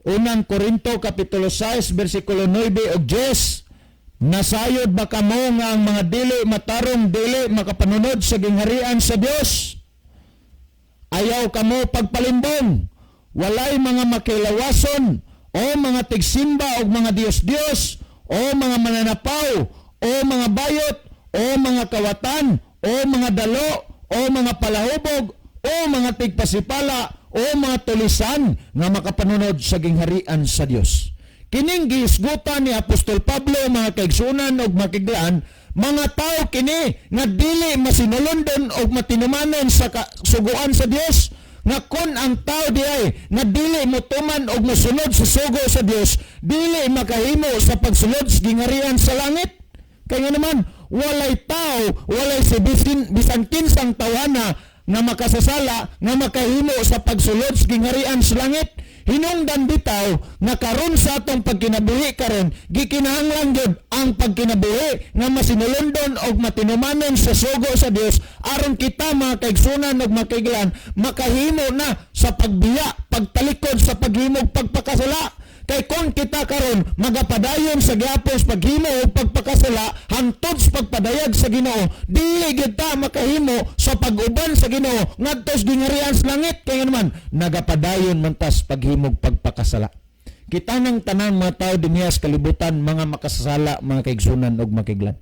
Unang Korinto kapitulo 6 bersikulo 9 ug 10, "Nasayod ba kamo nga ang mga dili matarong dili makapanunod sa gingharian sa Dios? Ayaw kamo pagpalimbong. Walay mga makilawason o mga tigsimba og mga Diyos-Diyos o mga mananapaw o mga bayot o mga kawatan o mga dalo o mga palahubog o mga tigpasipala o mga tulisan nga makapanunod sa gingharian sa Dios." Kining gihisgutan ni Apostol Pablo, mga kaigsunan ug makiglaan, mga tao kini nga dili masinulondon og matinumanon sa suguan sa Dios, nga kon ang tao di ay nga dili motuman og mosunod sa sugo sa Dios, dili makahimo sa pagsulod sa gingharian sa langit. Kay nga naman walay tao, walay si bisin, bisan kinsang tawana nga makasasala nga makahimo sa pagsulod sa gingharian sa langit. Hinungdan bitaw nga karon sa atong pagkinabuhi karon, gikinahanglan gyud ang pagkinabuhi nga masinulondon og matinumanon sa sugo sa Dios aron kita, mga kaigsunan ug makaiglan, makahimo na sa pagbiya, pagtalikod sa paghimog pagpakasala. Kay kung kita karon magapadayon sa gyapon sa paghimo o pagpakasala hangtod sa pagpadayag sa Ginoo, dili gyud ta makahimo sa pag-uban sa Ginoo ngadto sa gingharian sa langit, kay nga naman nagapadayon man tas paghimog pagpakasala. Kita nang tanan mga tao dinhiya sa kalibutan mga makasasala, mga kaigsunan ug makiglan.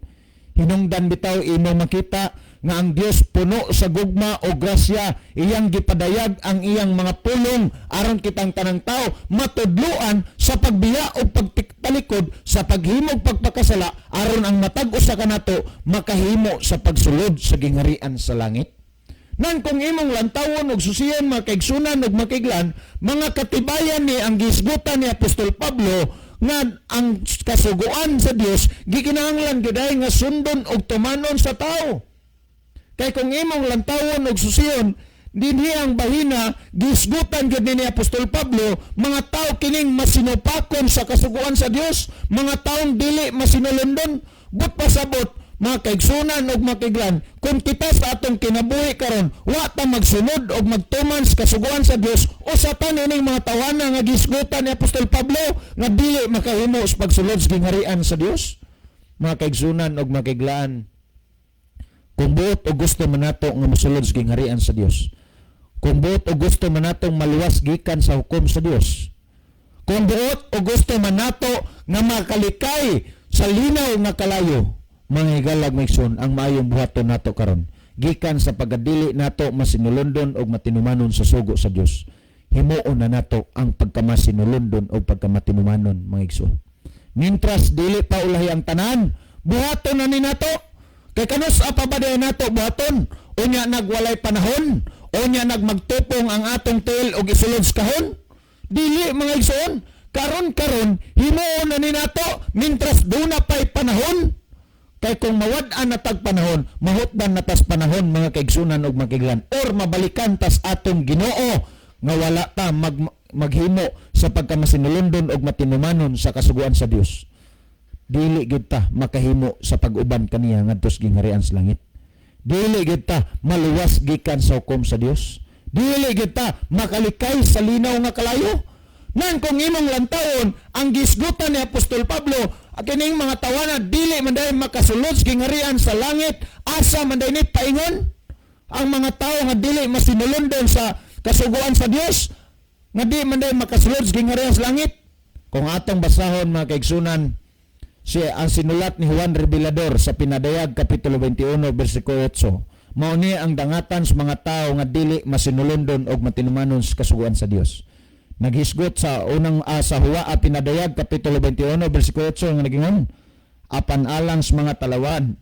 Hinungdan bitaw imo makita nga ang Dios puno sa gugma o grasya, iyang gipadayag ang iyang mga pulong aron kitang tanang tao matudloan sa pagbiya o pagtalikod sa paghimog pagpakasala aron ang matag usa kanato makahimo sa pagsulod sa gingharian sa langit. Nan kung imong lantawon og susiyon, mga kaigsunan ug makiglan, mga katibayan ni ang gisgutan ni Apostol Pablo Nga ang kasuguan sa Dios gikinahanglan gyud ay nga sundon og tumanon sa tao. Kay kung imong lantawon og susiyon dinhi ang bahina, gisgutan gyud ni Apostol Pablo mga tao kining masinupakon sa kasuguan sa Dios, mga taong dili masinulondon. But pasabot, mga kaigsunan og makiglan, kung kita sa atong kinabuhi karon wa ta magsunod og magtuman sa kasuguan sa Dios, usa ta nining mga tawana nga gisgutan ni Apostol Pablo nga dili makahimo sa pagsulod sa gingharian sa Dios. Mga kaigsunan og makiglaan, kung buot o gusto man nato nga mosulod sa gingharian sa Dios, kung buot o gusto man natong maluwas gikan sa hukom sa Dios, kung buot o gusto man nato nga makalikay sa linaw nga kalayo, mga higalag maigsoon, ang maayong buhaton nato karon gikan sa pagkadili nato masinulondon og matinumanon sa sugo sa Dios, himuon na nato ang pagkamasinulondon o pagkamatinumanon, mga igsoon. Mintras dili pa ulahi ang tanan, buhaton na ni nato. Kay kanus pa ba diay nato buhaton? Unya nagwalay panahon, unya nagmagtupong ang atong tiil og isulod sa kahon? Dili, mga igsoon. Karon karon himuon na ni nato mintras duna pa'y panahon. Kay kung mawad-an na tag panahon, mahutdan na tas panahon, mga kaigsunan og makiglan, or mabalikan tas atong Ginoo nga wala ta maghimo sa pagkamasinulondon og matinumanon sa kasuguan sa Dios. Dili gyud ta makahimo sa pag-uban kaniya ngadto sa gingharian sa langit. Dili gyud ta maluwas gikan sa hukom sa Dios. Dili gyud ta makalikay sa linaw nga kalayo. Nan kung imong lantawon ang gisgutan ni Apostol Pablo, kining mga tawana dili man dahil makasulod sa gingharian sa langit, asa man dahil ni paingon ang mga tao nga dili masinulondon sa kasuguan sa Dios, nga di man dahil makasulod sa gingharian sa langit? Kung atong basahon, mga kaigsunan, si ang sinulat ni Juan Revelador sa Pinadayag kapitulo 21 bersikulo 8, mao ni ang dangatan sa mga tao nga dili masinulondon og matinumanon sa kasuguan sa Dios. Naghisgot sa unang sa Huwa Pinadayag kapitulo 21 bersikulo 8 nga nagingon, "Apan alang sa mga talawan."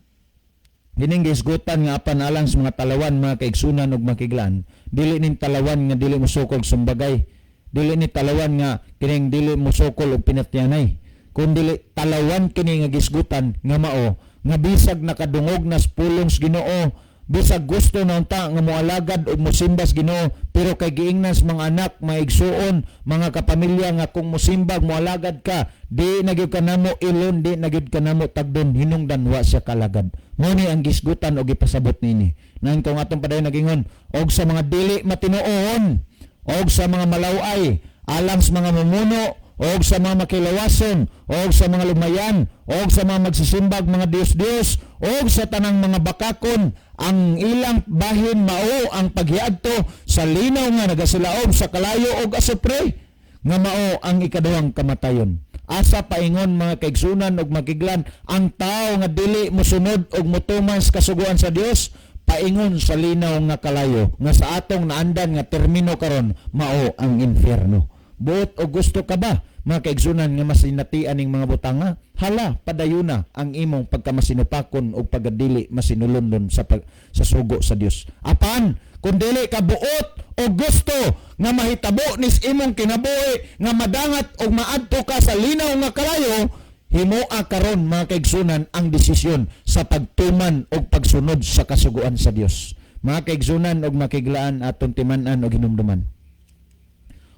Kining gisgutan nga "apan alang sa mga talawan", mga kaigsunan ug makiglan, dili ning talawan nga dili mosukol sumbagay, dili ni talawan nga kining dili mosukol og pinatyanay, kun dili talawan kini nga gisgutan nga mao nga bisag nakadungog na sa pulong sa Ginoo, bisag gusto na unta nga moalagad og mosimba sa Ginoo, pero kay giingnan sa mga anak, mga igsuon, mga kapamilya nga kung mosimbag moalagad ka, di na gyud ka namo ilon, di na gyud ka namo tagdon, hinungdan wa siya kalagad. Mao ni ang gisgutan og gipasabot niini. Nan kung atong padayon, nagingon, "Og sa mga dili matinuohon, og sa mga malaway, alang sa mga mumuno, og sa mga makilawason, og sa mga lumayan, og sa mga magsisimbag mga Dios-Dios, og sa tanang mga bakakon, ang ilang bahin mao ang paghiadto sa linaw nga nagasilaob sa kalayo og asupre, nga mao ang ikaduhang kamatayon." Asa paingon, mga kaigsunan ug makiglan, ang tao nga dili mosunod og motuman sa kasuguan sa Dios? Paingon sa linaw nga kalayo, nga sa atong naandan nga termino karon mao ang impyerno. Buot o gusto ka ba, mga kaigsunan, nga masinatian ning mga butanga? Hala, padayuna ang imong pagkamasinupakon o pagkadili masinulondon sa sugo sa Dios. Apan kung dili ka buot o gusto nga mahitabo nis imong kinabuhi nga madangat o maadto ka sa linaw nga kalayo, himoa karon, mga kaigsunan, ang desisyon sa pagtuman o pagsunod sa kasuguan sa Dios. Mga kaigsunan og makiglaan, atong timan-an og hinumduman,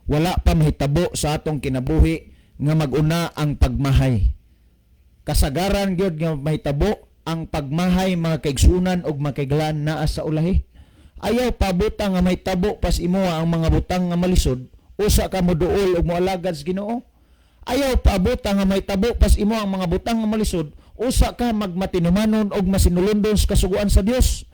wala pa mahitabo sa atong kinabuhi nga maguna ang pagmahay. Kasagaran gyud nga mahitabo ang pagmahay, mga kaigsunan og makiglaan, naa sa ulahi. Ayaw pabuta nga mahitabo pas imoha ang mga butang nga malisod usa ka moduol og moalagad sa Ginoo. Ayaw pabuta nga mahitabo pas imo ang mga butang nga malisod usa ka magmatinumanon og masinulondon sa kasuguan sa Dios.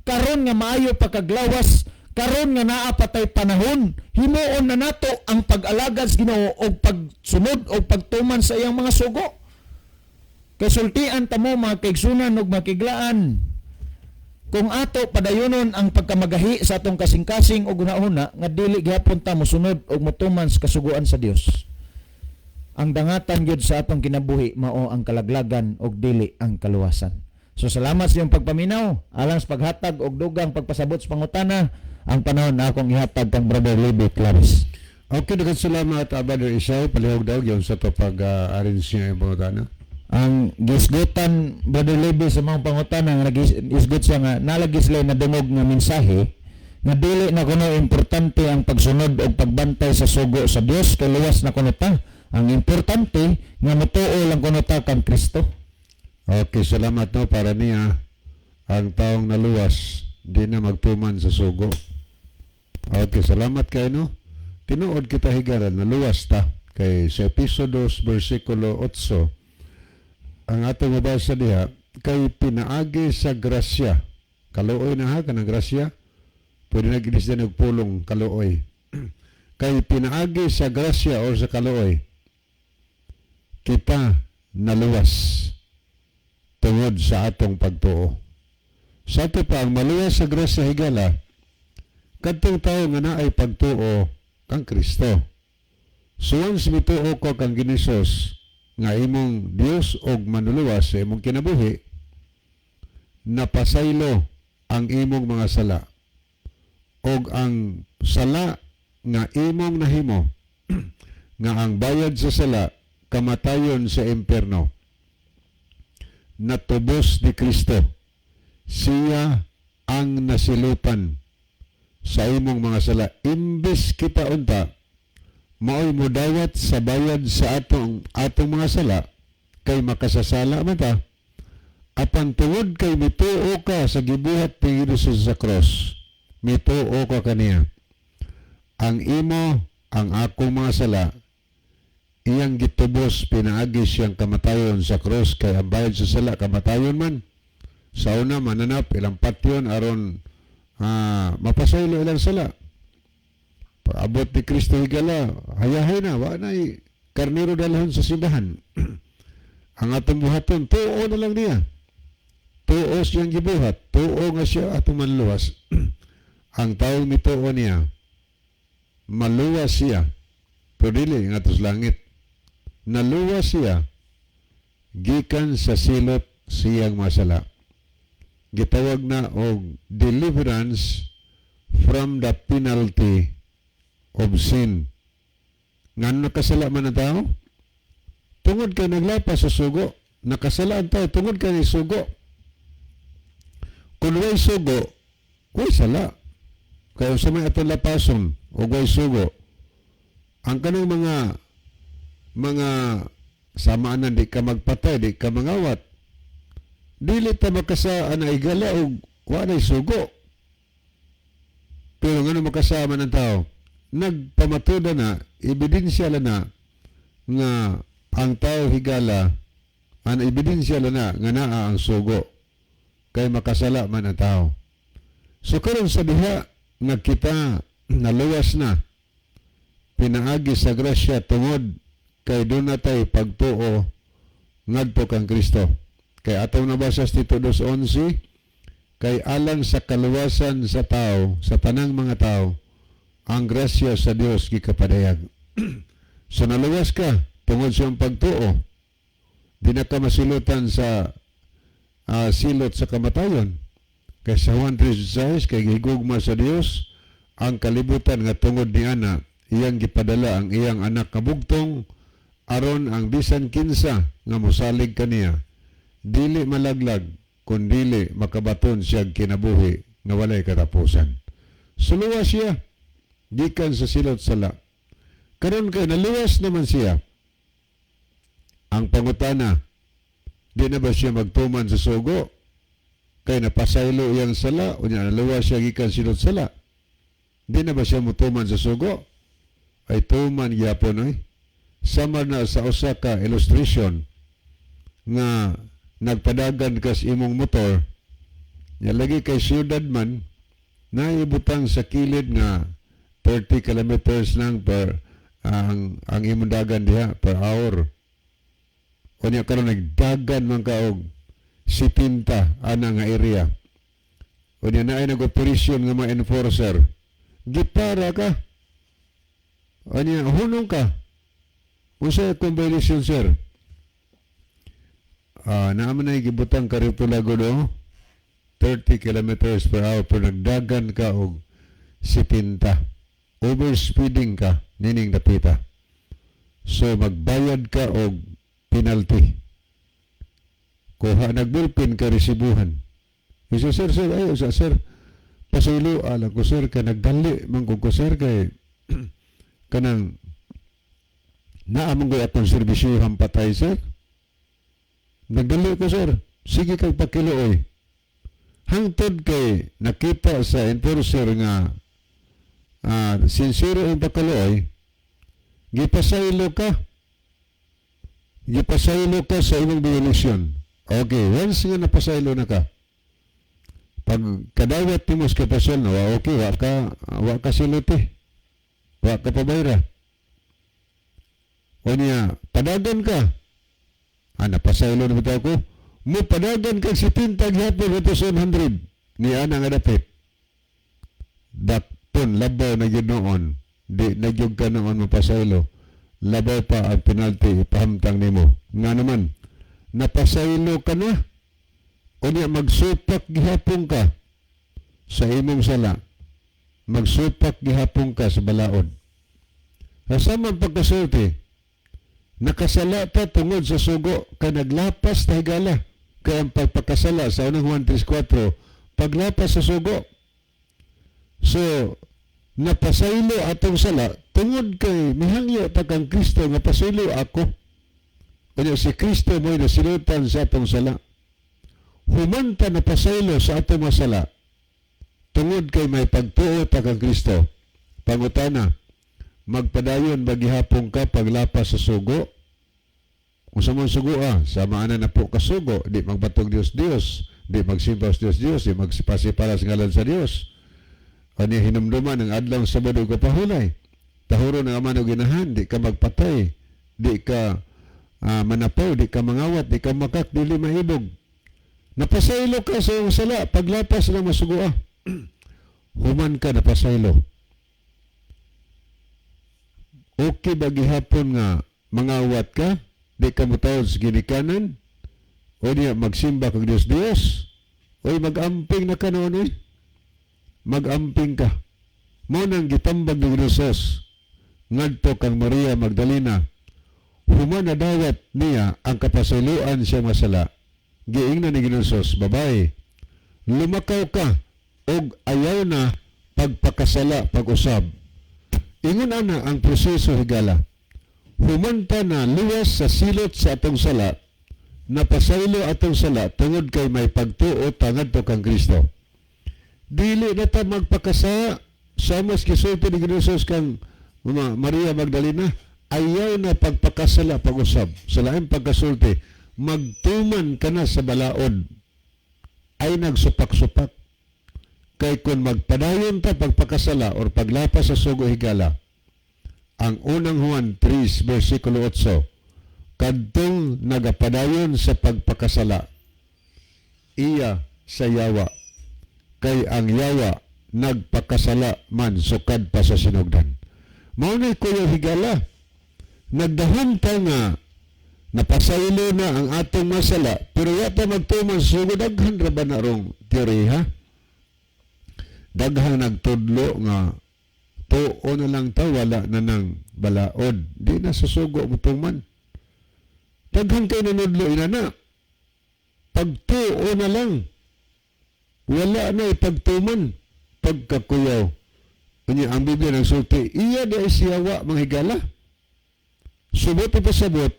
Karon nga maayo pa kaglawas, karon nga naa patay panahon, himuon na nato ang pag-alagad sa Ginoo og pagsunod og pagtuman sa iyang mga sugo. Kay sultian ta mo, mga kaigsunan ug makiglaan, kung ato padayonon ang pagkamagahi sa atong kasing-kasing og hunahuna nga dili gihapon ta mosunod og motuman sa kasuguan sa Dios, ang dangatan gyud sa atong kinabuhi mao ang kalaglagan og dili ang kaluwasan. So salamat sa iyong pagpaminaw. Alang sa paghatag og dugang pagpasabot sa pangutana, ang panahon na akong ihatag kang Brother Libby Claris. Okay, daghang salamat, Brother Isay. Palihog daw yung sa to pag-arrange niya yung pangutana. Ang gisgutan, Brother Levi, sa mga pangutana nga nagisgot siya nga nalagi sila nadungog nga mensahe nga dili na kuno importante ang pagsunod o pagbantay sa sugo sa Dios kay luwas na kuno ta. Ang importante nga motuo lang kuno ta kang Kristo. Okay, salamat, no, para niya ang taong naluwas di na magtuman sa sugo. Okay, salamat kay, no. Tinuod kita, higala, naluwas ta kay sa Episo 2 versikulo 8 ang atong mabasa diha, kay pinaagi sa grasya. Kaluoy na ha, kanang grasya. Pwede na ginis din og pulong kaluoy. Kay pinaagi sa grasya or sa kaluoy kita naluwas tungod sa atong pagtuo. Sa ato pa, ang maluwas sa grasya, higala, kadtong tao nga naay pagtuo kang Kristo. So once mituo ko kang Ginisos nga imong Dios og manluluwas sa imong kinabuhi, napasaylo ang imong mga sala. Og ang sala nga imong nahimo, nga ang bayad sa sala kamatayon sa impierno, natubos ni Kristo. Siya ang nasilutan sa imong mga sala. Imbes kita unta maoy modawat sa bayad sa atong atong mga sala kay makasasala man ta, apan tungod kay mituo ka sa gibuhat ni Jesus sa cross, mituo ka kaniya, ang imo, ang akong mga sala iyang gitubos pinaagi siyang kamatayon sa cross, kay ang bayad sa sala kamatayon man. Sa una, mananap ilang patyon aron mapasaylo ilang sala. Paabot ni Kristo, higala, hayahay na, wa na karnero dalhon sa simbahan. Ang atong buhaton, tuo na lang niya. Tuo siyang gibuhat, tuo nga siya atong manluwas. Ang taong mituo niya, maluwas siya, pero dili nga sa langit. Naluwas siya, gikan sa silot siyang masala. Gitawag na og deliverance from the penalty of sin. Ngano nakasala man ang tao? Tungod kay naglapas sa sugo. Nakasala ang tao tungod kay ni sugo. Kung way sugo, way sala. Kaya sa may atong lapason o way sugo, ang kanang mga samaanan, di ka magpatay, di ka mangawat, dili ta makasa ana, higala, og wa nay sugo. Pero ngano makasama ng tao? Nagpamatuda na, ebidensya lang na nga ang tao, higala, ang ebidensya lang na nga naa ang sugo kay makasala man ang tao. So karon sa diha nga kita naluwas na pinaagi sa grasya tungod kay duna tay pagtuo ngadto kang Kristo. Kay atong nabasa sa Tito 2:11, kay alang sa kaluwasan sa tao, sa tanang mga tao, ang grasya sa Dios gikapadayag. So naluwas ka tungod sa iyong pagtuo. Di na ka masilutan sa silot sa kamatayon. Kay sa Juan 3:16, kay gihigugma sa Dios ang kalibutan nga tungod ni ana iyang gipadala ang iyang anak nga bugtong aron ang bisan kinsa nga mosalig kaniya dili malaglag kun dili makabaton siya kinabuhi nga walay katapusan. Suluwa siya gikan sa silot sala. Karon kay naluwas naman siya, ang pangutana, di na ba siya magtuman sa sugo? Kay napasaylo iyang sala, unya naluwas siya gikan silot sala. Di na ba siya mutuman sa sugo? Ay, tuman gyapon oy. Sama na sa usa ka illustration nga nagpadagan ka sa imong motor, nya lagi kay syudad man, naibutang sa kilid nga 30 kilometers lang per ang imong dagan diha per hour. Unya karon nagdagan man ka og 70 ana nga area. Unya naay nag-operasyon nga mga enforcer. Gipara ka. Unya hunong ka. Unsa akong violation, sir? Ah, naa man ay gibutang karito lago do 30 kilometers per hour pero nagdagan ka og 70. Overspeeding ka. Nining dapita. So magbayad ka og penalty. Kuha nag-ballpen ka, resibuhan. Isa, "Sir, sir, ayo sa sir. Pasaylo alang ko, sir, kay nagdali man ko, sir, kay kanang naa man ko'y akong serbisyuhan patay, sir. Nagdali ko, sir." "Sige kag pakiluoy." Hangtod kay nakita sa enforcer nga sincero ang pagkaluoy, gipasaylo ka. Gipasaylo ka sa imong violation. Okay, once nga napasaylo na ka, pag kadawat nimo sa kapasol na, wa okay, wa ka siluti. Wa ka pabayra. O niya, padagan ka. Ah, napasaylo na bitaw ko. Mo padagan kag 70 gihapon ito sa 100. Ni ana nga dapit. Dakpon, labaw na gyud noon. Di na gyud ka noon mapasaylo. Labaw pa ang penalty ipahamtang nimo. Nga naman, napasaylo ka na. O niya, magsupak gihapon ka sa imong sala. Magsupak gihapon ka sa balaod. Sa man pagkasulti, nakasala ta tungod sa sugo kay naglapas ta, higala. Kaya ang pagpakasala sa Unang Juan 3.4, paglapas sa sugo. So, napasaylo atong sala tungod kay mihangyo ta kang Kristo nga pasaylo ako. Kanya si Kristo mo'y nasilutan sa atong sala. Human ta napasaylo sa atong mga sala tungod kay may pagtuo ta kang Kristo. Pangutana, magpadayon ba gihapon ka paglapas sa sugo? Kung sa mga sugo ah, sa maana na po kasugo, di magbatog Dios Dios, di magsimba sa Dios Dios, di magpasipala sa ngalan sa Dios. Ani hinumduman ang adlaw sa Sabado kapahulay. Tahuro ng ama og ginahan, di ka magpatay, di ka manapaw, di ka mangawat, di ka makak, dili mahibog. Napasaylo ka sa iyong sala, paglapas na masugo ah. Human ka napasaylo. Okay ba gihapon nga mangawat ka? Di ka motawod sa ginikanan? O niya magsimba kag Dios Dios? Oy, mag-amping na ka noon eh. Mag-amping ka. Mao nang gitambag ni Jesus ngadto kang Maria Magdalena. Human nadawat niya ang kapasayloan siya masala. Giingnan ni Jesus, "Babae, lumakaw ka og ayaw na pagpakasala pag-usab." Ingon ana ang proseso, higala. Human ta na luwas sa silot sa atong sala, napasaylo atong sala tungod kay may pagtuo ta ngadto kang Kristo. Dili na ta magpakasala sa mas gisulti ni Jesus kang Maria Magdalena, "Ayaw na pagpakasala pag-usab." Sa laing pagkasulti, magtuman ka na sa balaod. Ay nagsupak-supak. Kay kung magpadayon ta pagpakasala or paglapas sa sugo, higala, ang Unang Juan 3 versikulo 8, kadtong nagapadayon sa pagpakasala, iya sa yawa, kay ang yawa nagpakasala man sukad pa sa sinugdan. Mao na, kuya, higala, nagdahom ta nga napasaylo na ang atong masala pero yata magtuman sa sugo. Daghan ra ba na rong teori ha? Daghang nagtudlo nga tuo na lang ta, wala na nang balaod, di na sa sugo mo tuman. Daghan kay nanudlo inana, pagtuo na lang, wala na ipagtuman. Pagkakuyaw. Unya ang Biblia nagsulti, iya di ay siyawa, mga higala. Subot ipasabot,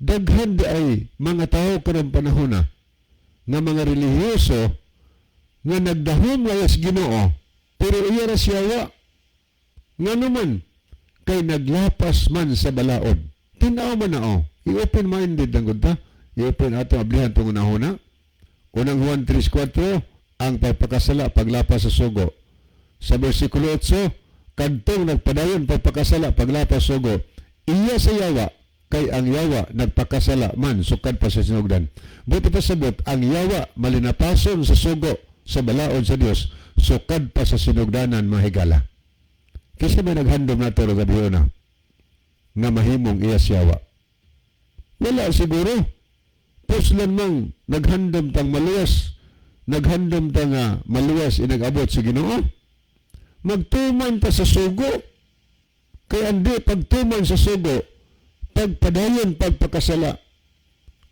daghan di ay mga tao karong panahon na nga mga relihiyoso nga nagdahom layas Ginoo pero iya ra siyawa. Nga naman kay naglapas man sa balaod. Tinaw man na oh. I-open minded lang gud ta. I-open ato ablihan tungod na huna. Unang Juan 3.4, ang pagpakasala paglapas sa sugo. Sa versikulo 8, kadtong nagpadayon pagpakasala paglapas sugo, iya sa yawa, kay ang yawa nagpakasala man sukad pa sa sinugdan. Buti pa sabot, ang yawa malinapason sa sugo sa balaod sa Dios sukad pa sa sinugdanan, mahigala. Kinsa may naghandom nato ro gabi na nga mahimong iya siyawa? Wala siguro. Puslan mang naghandom tang maluwas. Naghandom ta nga maluwas inag-abot sa Ginoo. Magtuman ta sa sugo. Kay ang di pagtuman sa sugo, pagpadayon pagpakasala.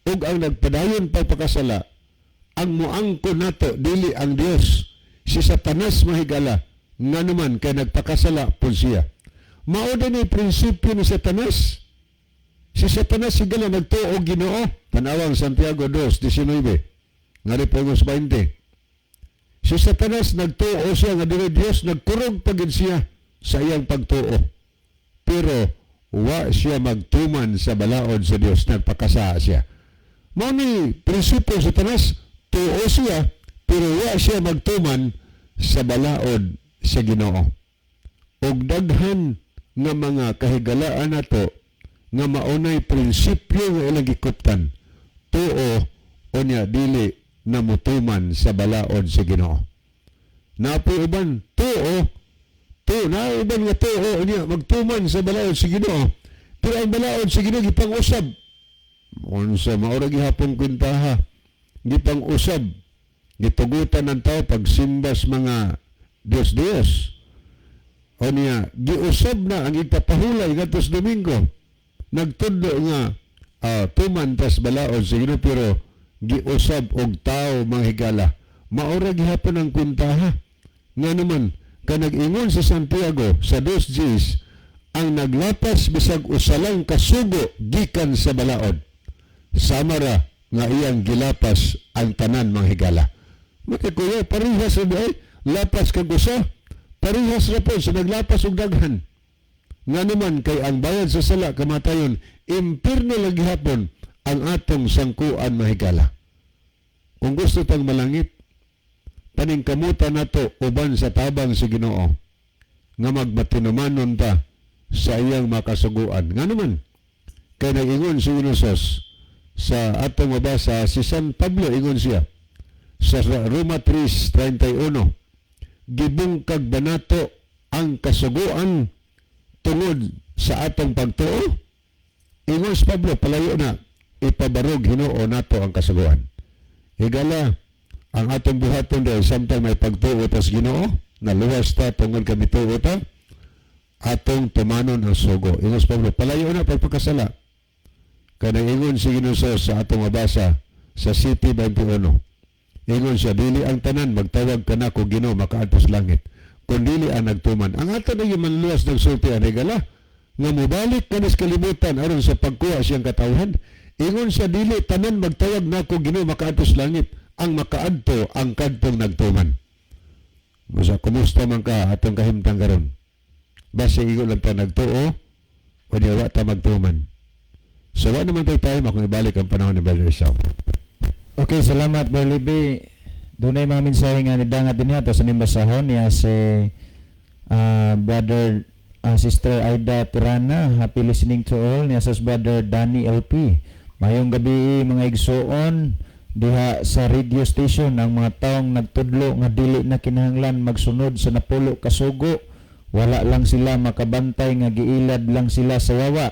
Ug ang nagpadayon pagpakasala, ang muangko nato dili ang Dios, si Satanas, mahigala. Nga naman kay nagpakasala pud siya. Mao din ni prinsipyo ni Satanas. Si Satanas, higala, nagtuo Ginoo. Tanawang Santiago 2:19. Ngari pongos 20. Si Satanas, nagtuo siya nga dili Dios, nagkurog pagid siya sa iyang pagtuo. Pero wa siya magtuman sa balaod sa Dios, nagpakasala siya. Mao ni prinsipyo sa Satanas, tuo siya pero wa siya magtuman sa balaod sa Ginoo. Og daghan nga mga kahigalaan nato nga maunay prinsipyo nga ilang gikuptan. Tuo unya dili na mutuman sa balaod sa Ginoo. Napoy uban tuo tuo na uban nga tuo unya magtuman sa balaod sa Ginoo. Pero ang balaod sa Ginoo gipang-usab. Unsa mao ra gihapon kwentaha? Gipang-usab. Gitugutan ng tao pagsimbas mga Diyos-Diyos. O niya, giusab na ang ipapahulay ngadto sa Domingo. Nagtudlo nga tuman tas balaod sa Ginoo pero giusab og tao, mga higala. Maora gihapon ang kwentaha. Nga naman, kanag-ingon sa Santiago sa 2 Gs, ang naglapas bisag usa lang kasugo gikan sa balaod, sama ra nga iyang gilapas ang tanan, mga higala. Makikuya, parehas ra ba eh? Lapas kag usa, parehas ra po sa naglapas og daghan. Nga naman kay ang bayad sa sala kamatayon, impirno lang gihapon ang atong sangkuan, mahigala. Kung gusto tang malangit, paningkamutan nato uban sa tabang sa Ginoo nga magmatinumanon ta sa iyang makasuguan. Nga naman, kay nag-ingon si Ginoo sa atong mabasa si San Pablo, ingon siya sa Roma 3:31, "Gibungkag ba nato ang kasuguan tungod sa atong pagtuo?" Ingon si Pablo, "Palayo na, ipabarog Hinoo nato ang kasuguan." Higala, ang atong buhaton dahil samtang may pagtuo tas Ginoo, naluwas ta tungod kami tuo ta, atong tumanon ang sugo. Ingon si Pablo, "Palayo na pagpakasala." Kanang ingon si Ginoo sa atong mabasa sa 7:21. Ingon siya, "Dili ang tanan magtawag kanako Ginoo makaadto sa langit, kun dili ang nagtuman." Ang ato na yung manluwas ng sulti ang higala, nga mobalik kanis kalibutan aron sa pagkuha siyang katawhan. Ingon siya, "Dili tanan magtawag nako Ginoo makaadto sa langit, ang makaadto ang kadtong nagtuman." Masa kumusta man ka atong kahimtang karon? Basta igo lang ta nagtuo o di wa ta magtuman. So wa naman tayo tayo kung ibalik ang panahon ni Brother Esau. Okay, salamat, Brother Libby. Dunay mga mensahe nga nidangat din niya sa nimbasahon niya si Brother Sister Aida Tirana. Happy listening to all. Niya sa Brother Danny LP. Mayong gabi, mga igsoon diha sa radio station. Ang mga taong nagtudlo nga dili na kinahanglan magsunod sa 10 kasugo, wala lang sila makabantay nga giilad lang sila sa yawa,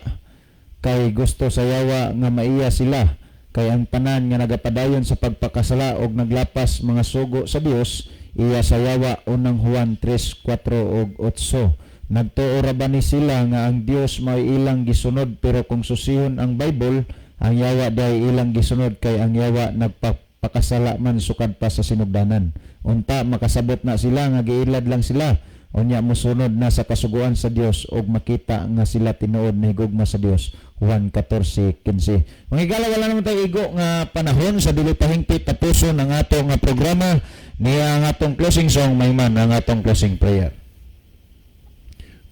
kay gusto sa yawa nga maiya sila, kay ang tanan nga nagapadayon sa pagpakasala og naglapas mga sugo sa Dios, iya sa yawa, Unang Juan 3:4 ug 8. Nagtuo ra ba ni sila nga ang Dios may ilang gisunod? Pero kung susihon ang Bible, ang yawa diay ilang gisunod, kay ang yawa nagpakasala man sukad pa sa sinugdanan. Unta makasabot na sila nga giilad lang sila. Unya mosunod na sa kasuguan sa Dios ug makita nga sila tinuod na higugma sa Dios, Juan 14:15. Mga higala, wala naman tayo igo nga panahon. Sa dili pa hingpit, tapuson ang ato nga programa niya ang atong closing song, may man ang atong closing prayer.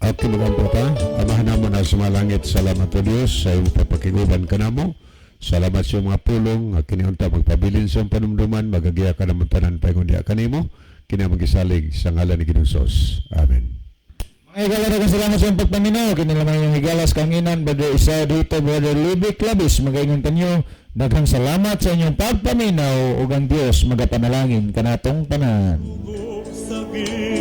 Okay, magampo ta. Amahan namo na sumalangit, salamat o Diyos sa iyong pagpakiguban kanamo. Salamat sa iyong mga pulong, nga kini unta magpabilin sa iyong panumduman, magagiya ka namong tanan paingon diha kanimo. Kini magisalig sa ngalan ni Ginoong Hesus. Amen. Mga higala, daghang salamat sa iyong pagpaminaw. Kini lamang yung higalas kanginan, Brother Isa dito, Brother Libby Clavis. Magaingon kanyo, daghang salamat sa inyong pagpaminaw ug ang Dios magapanalangin kanatong tanan. Sa Ginoo.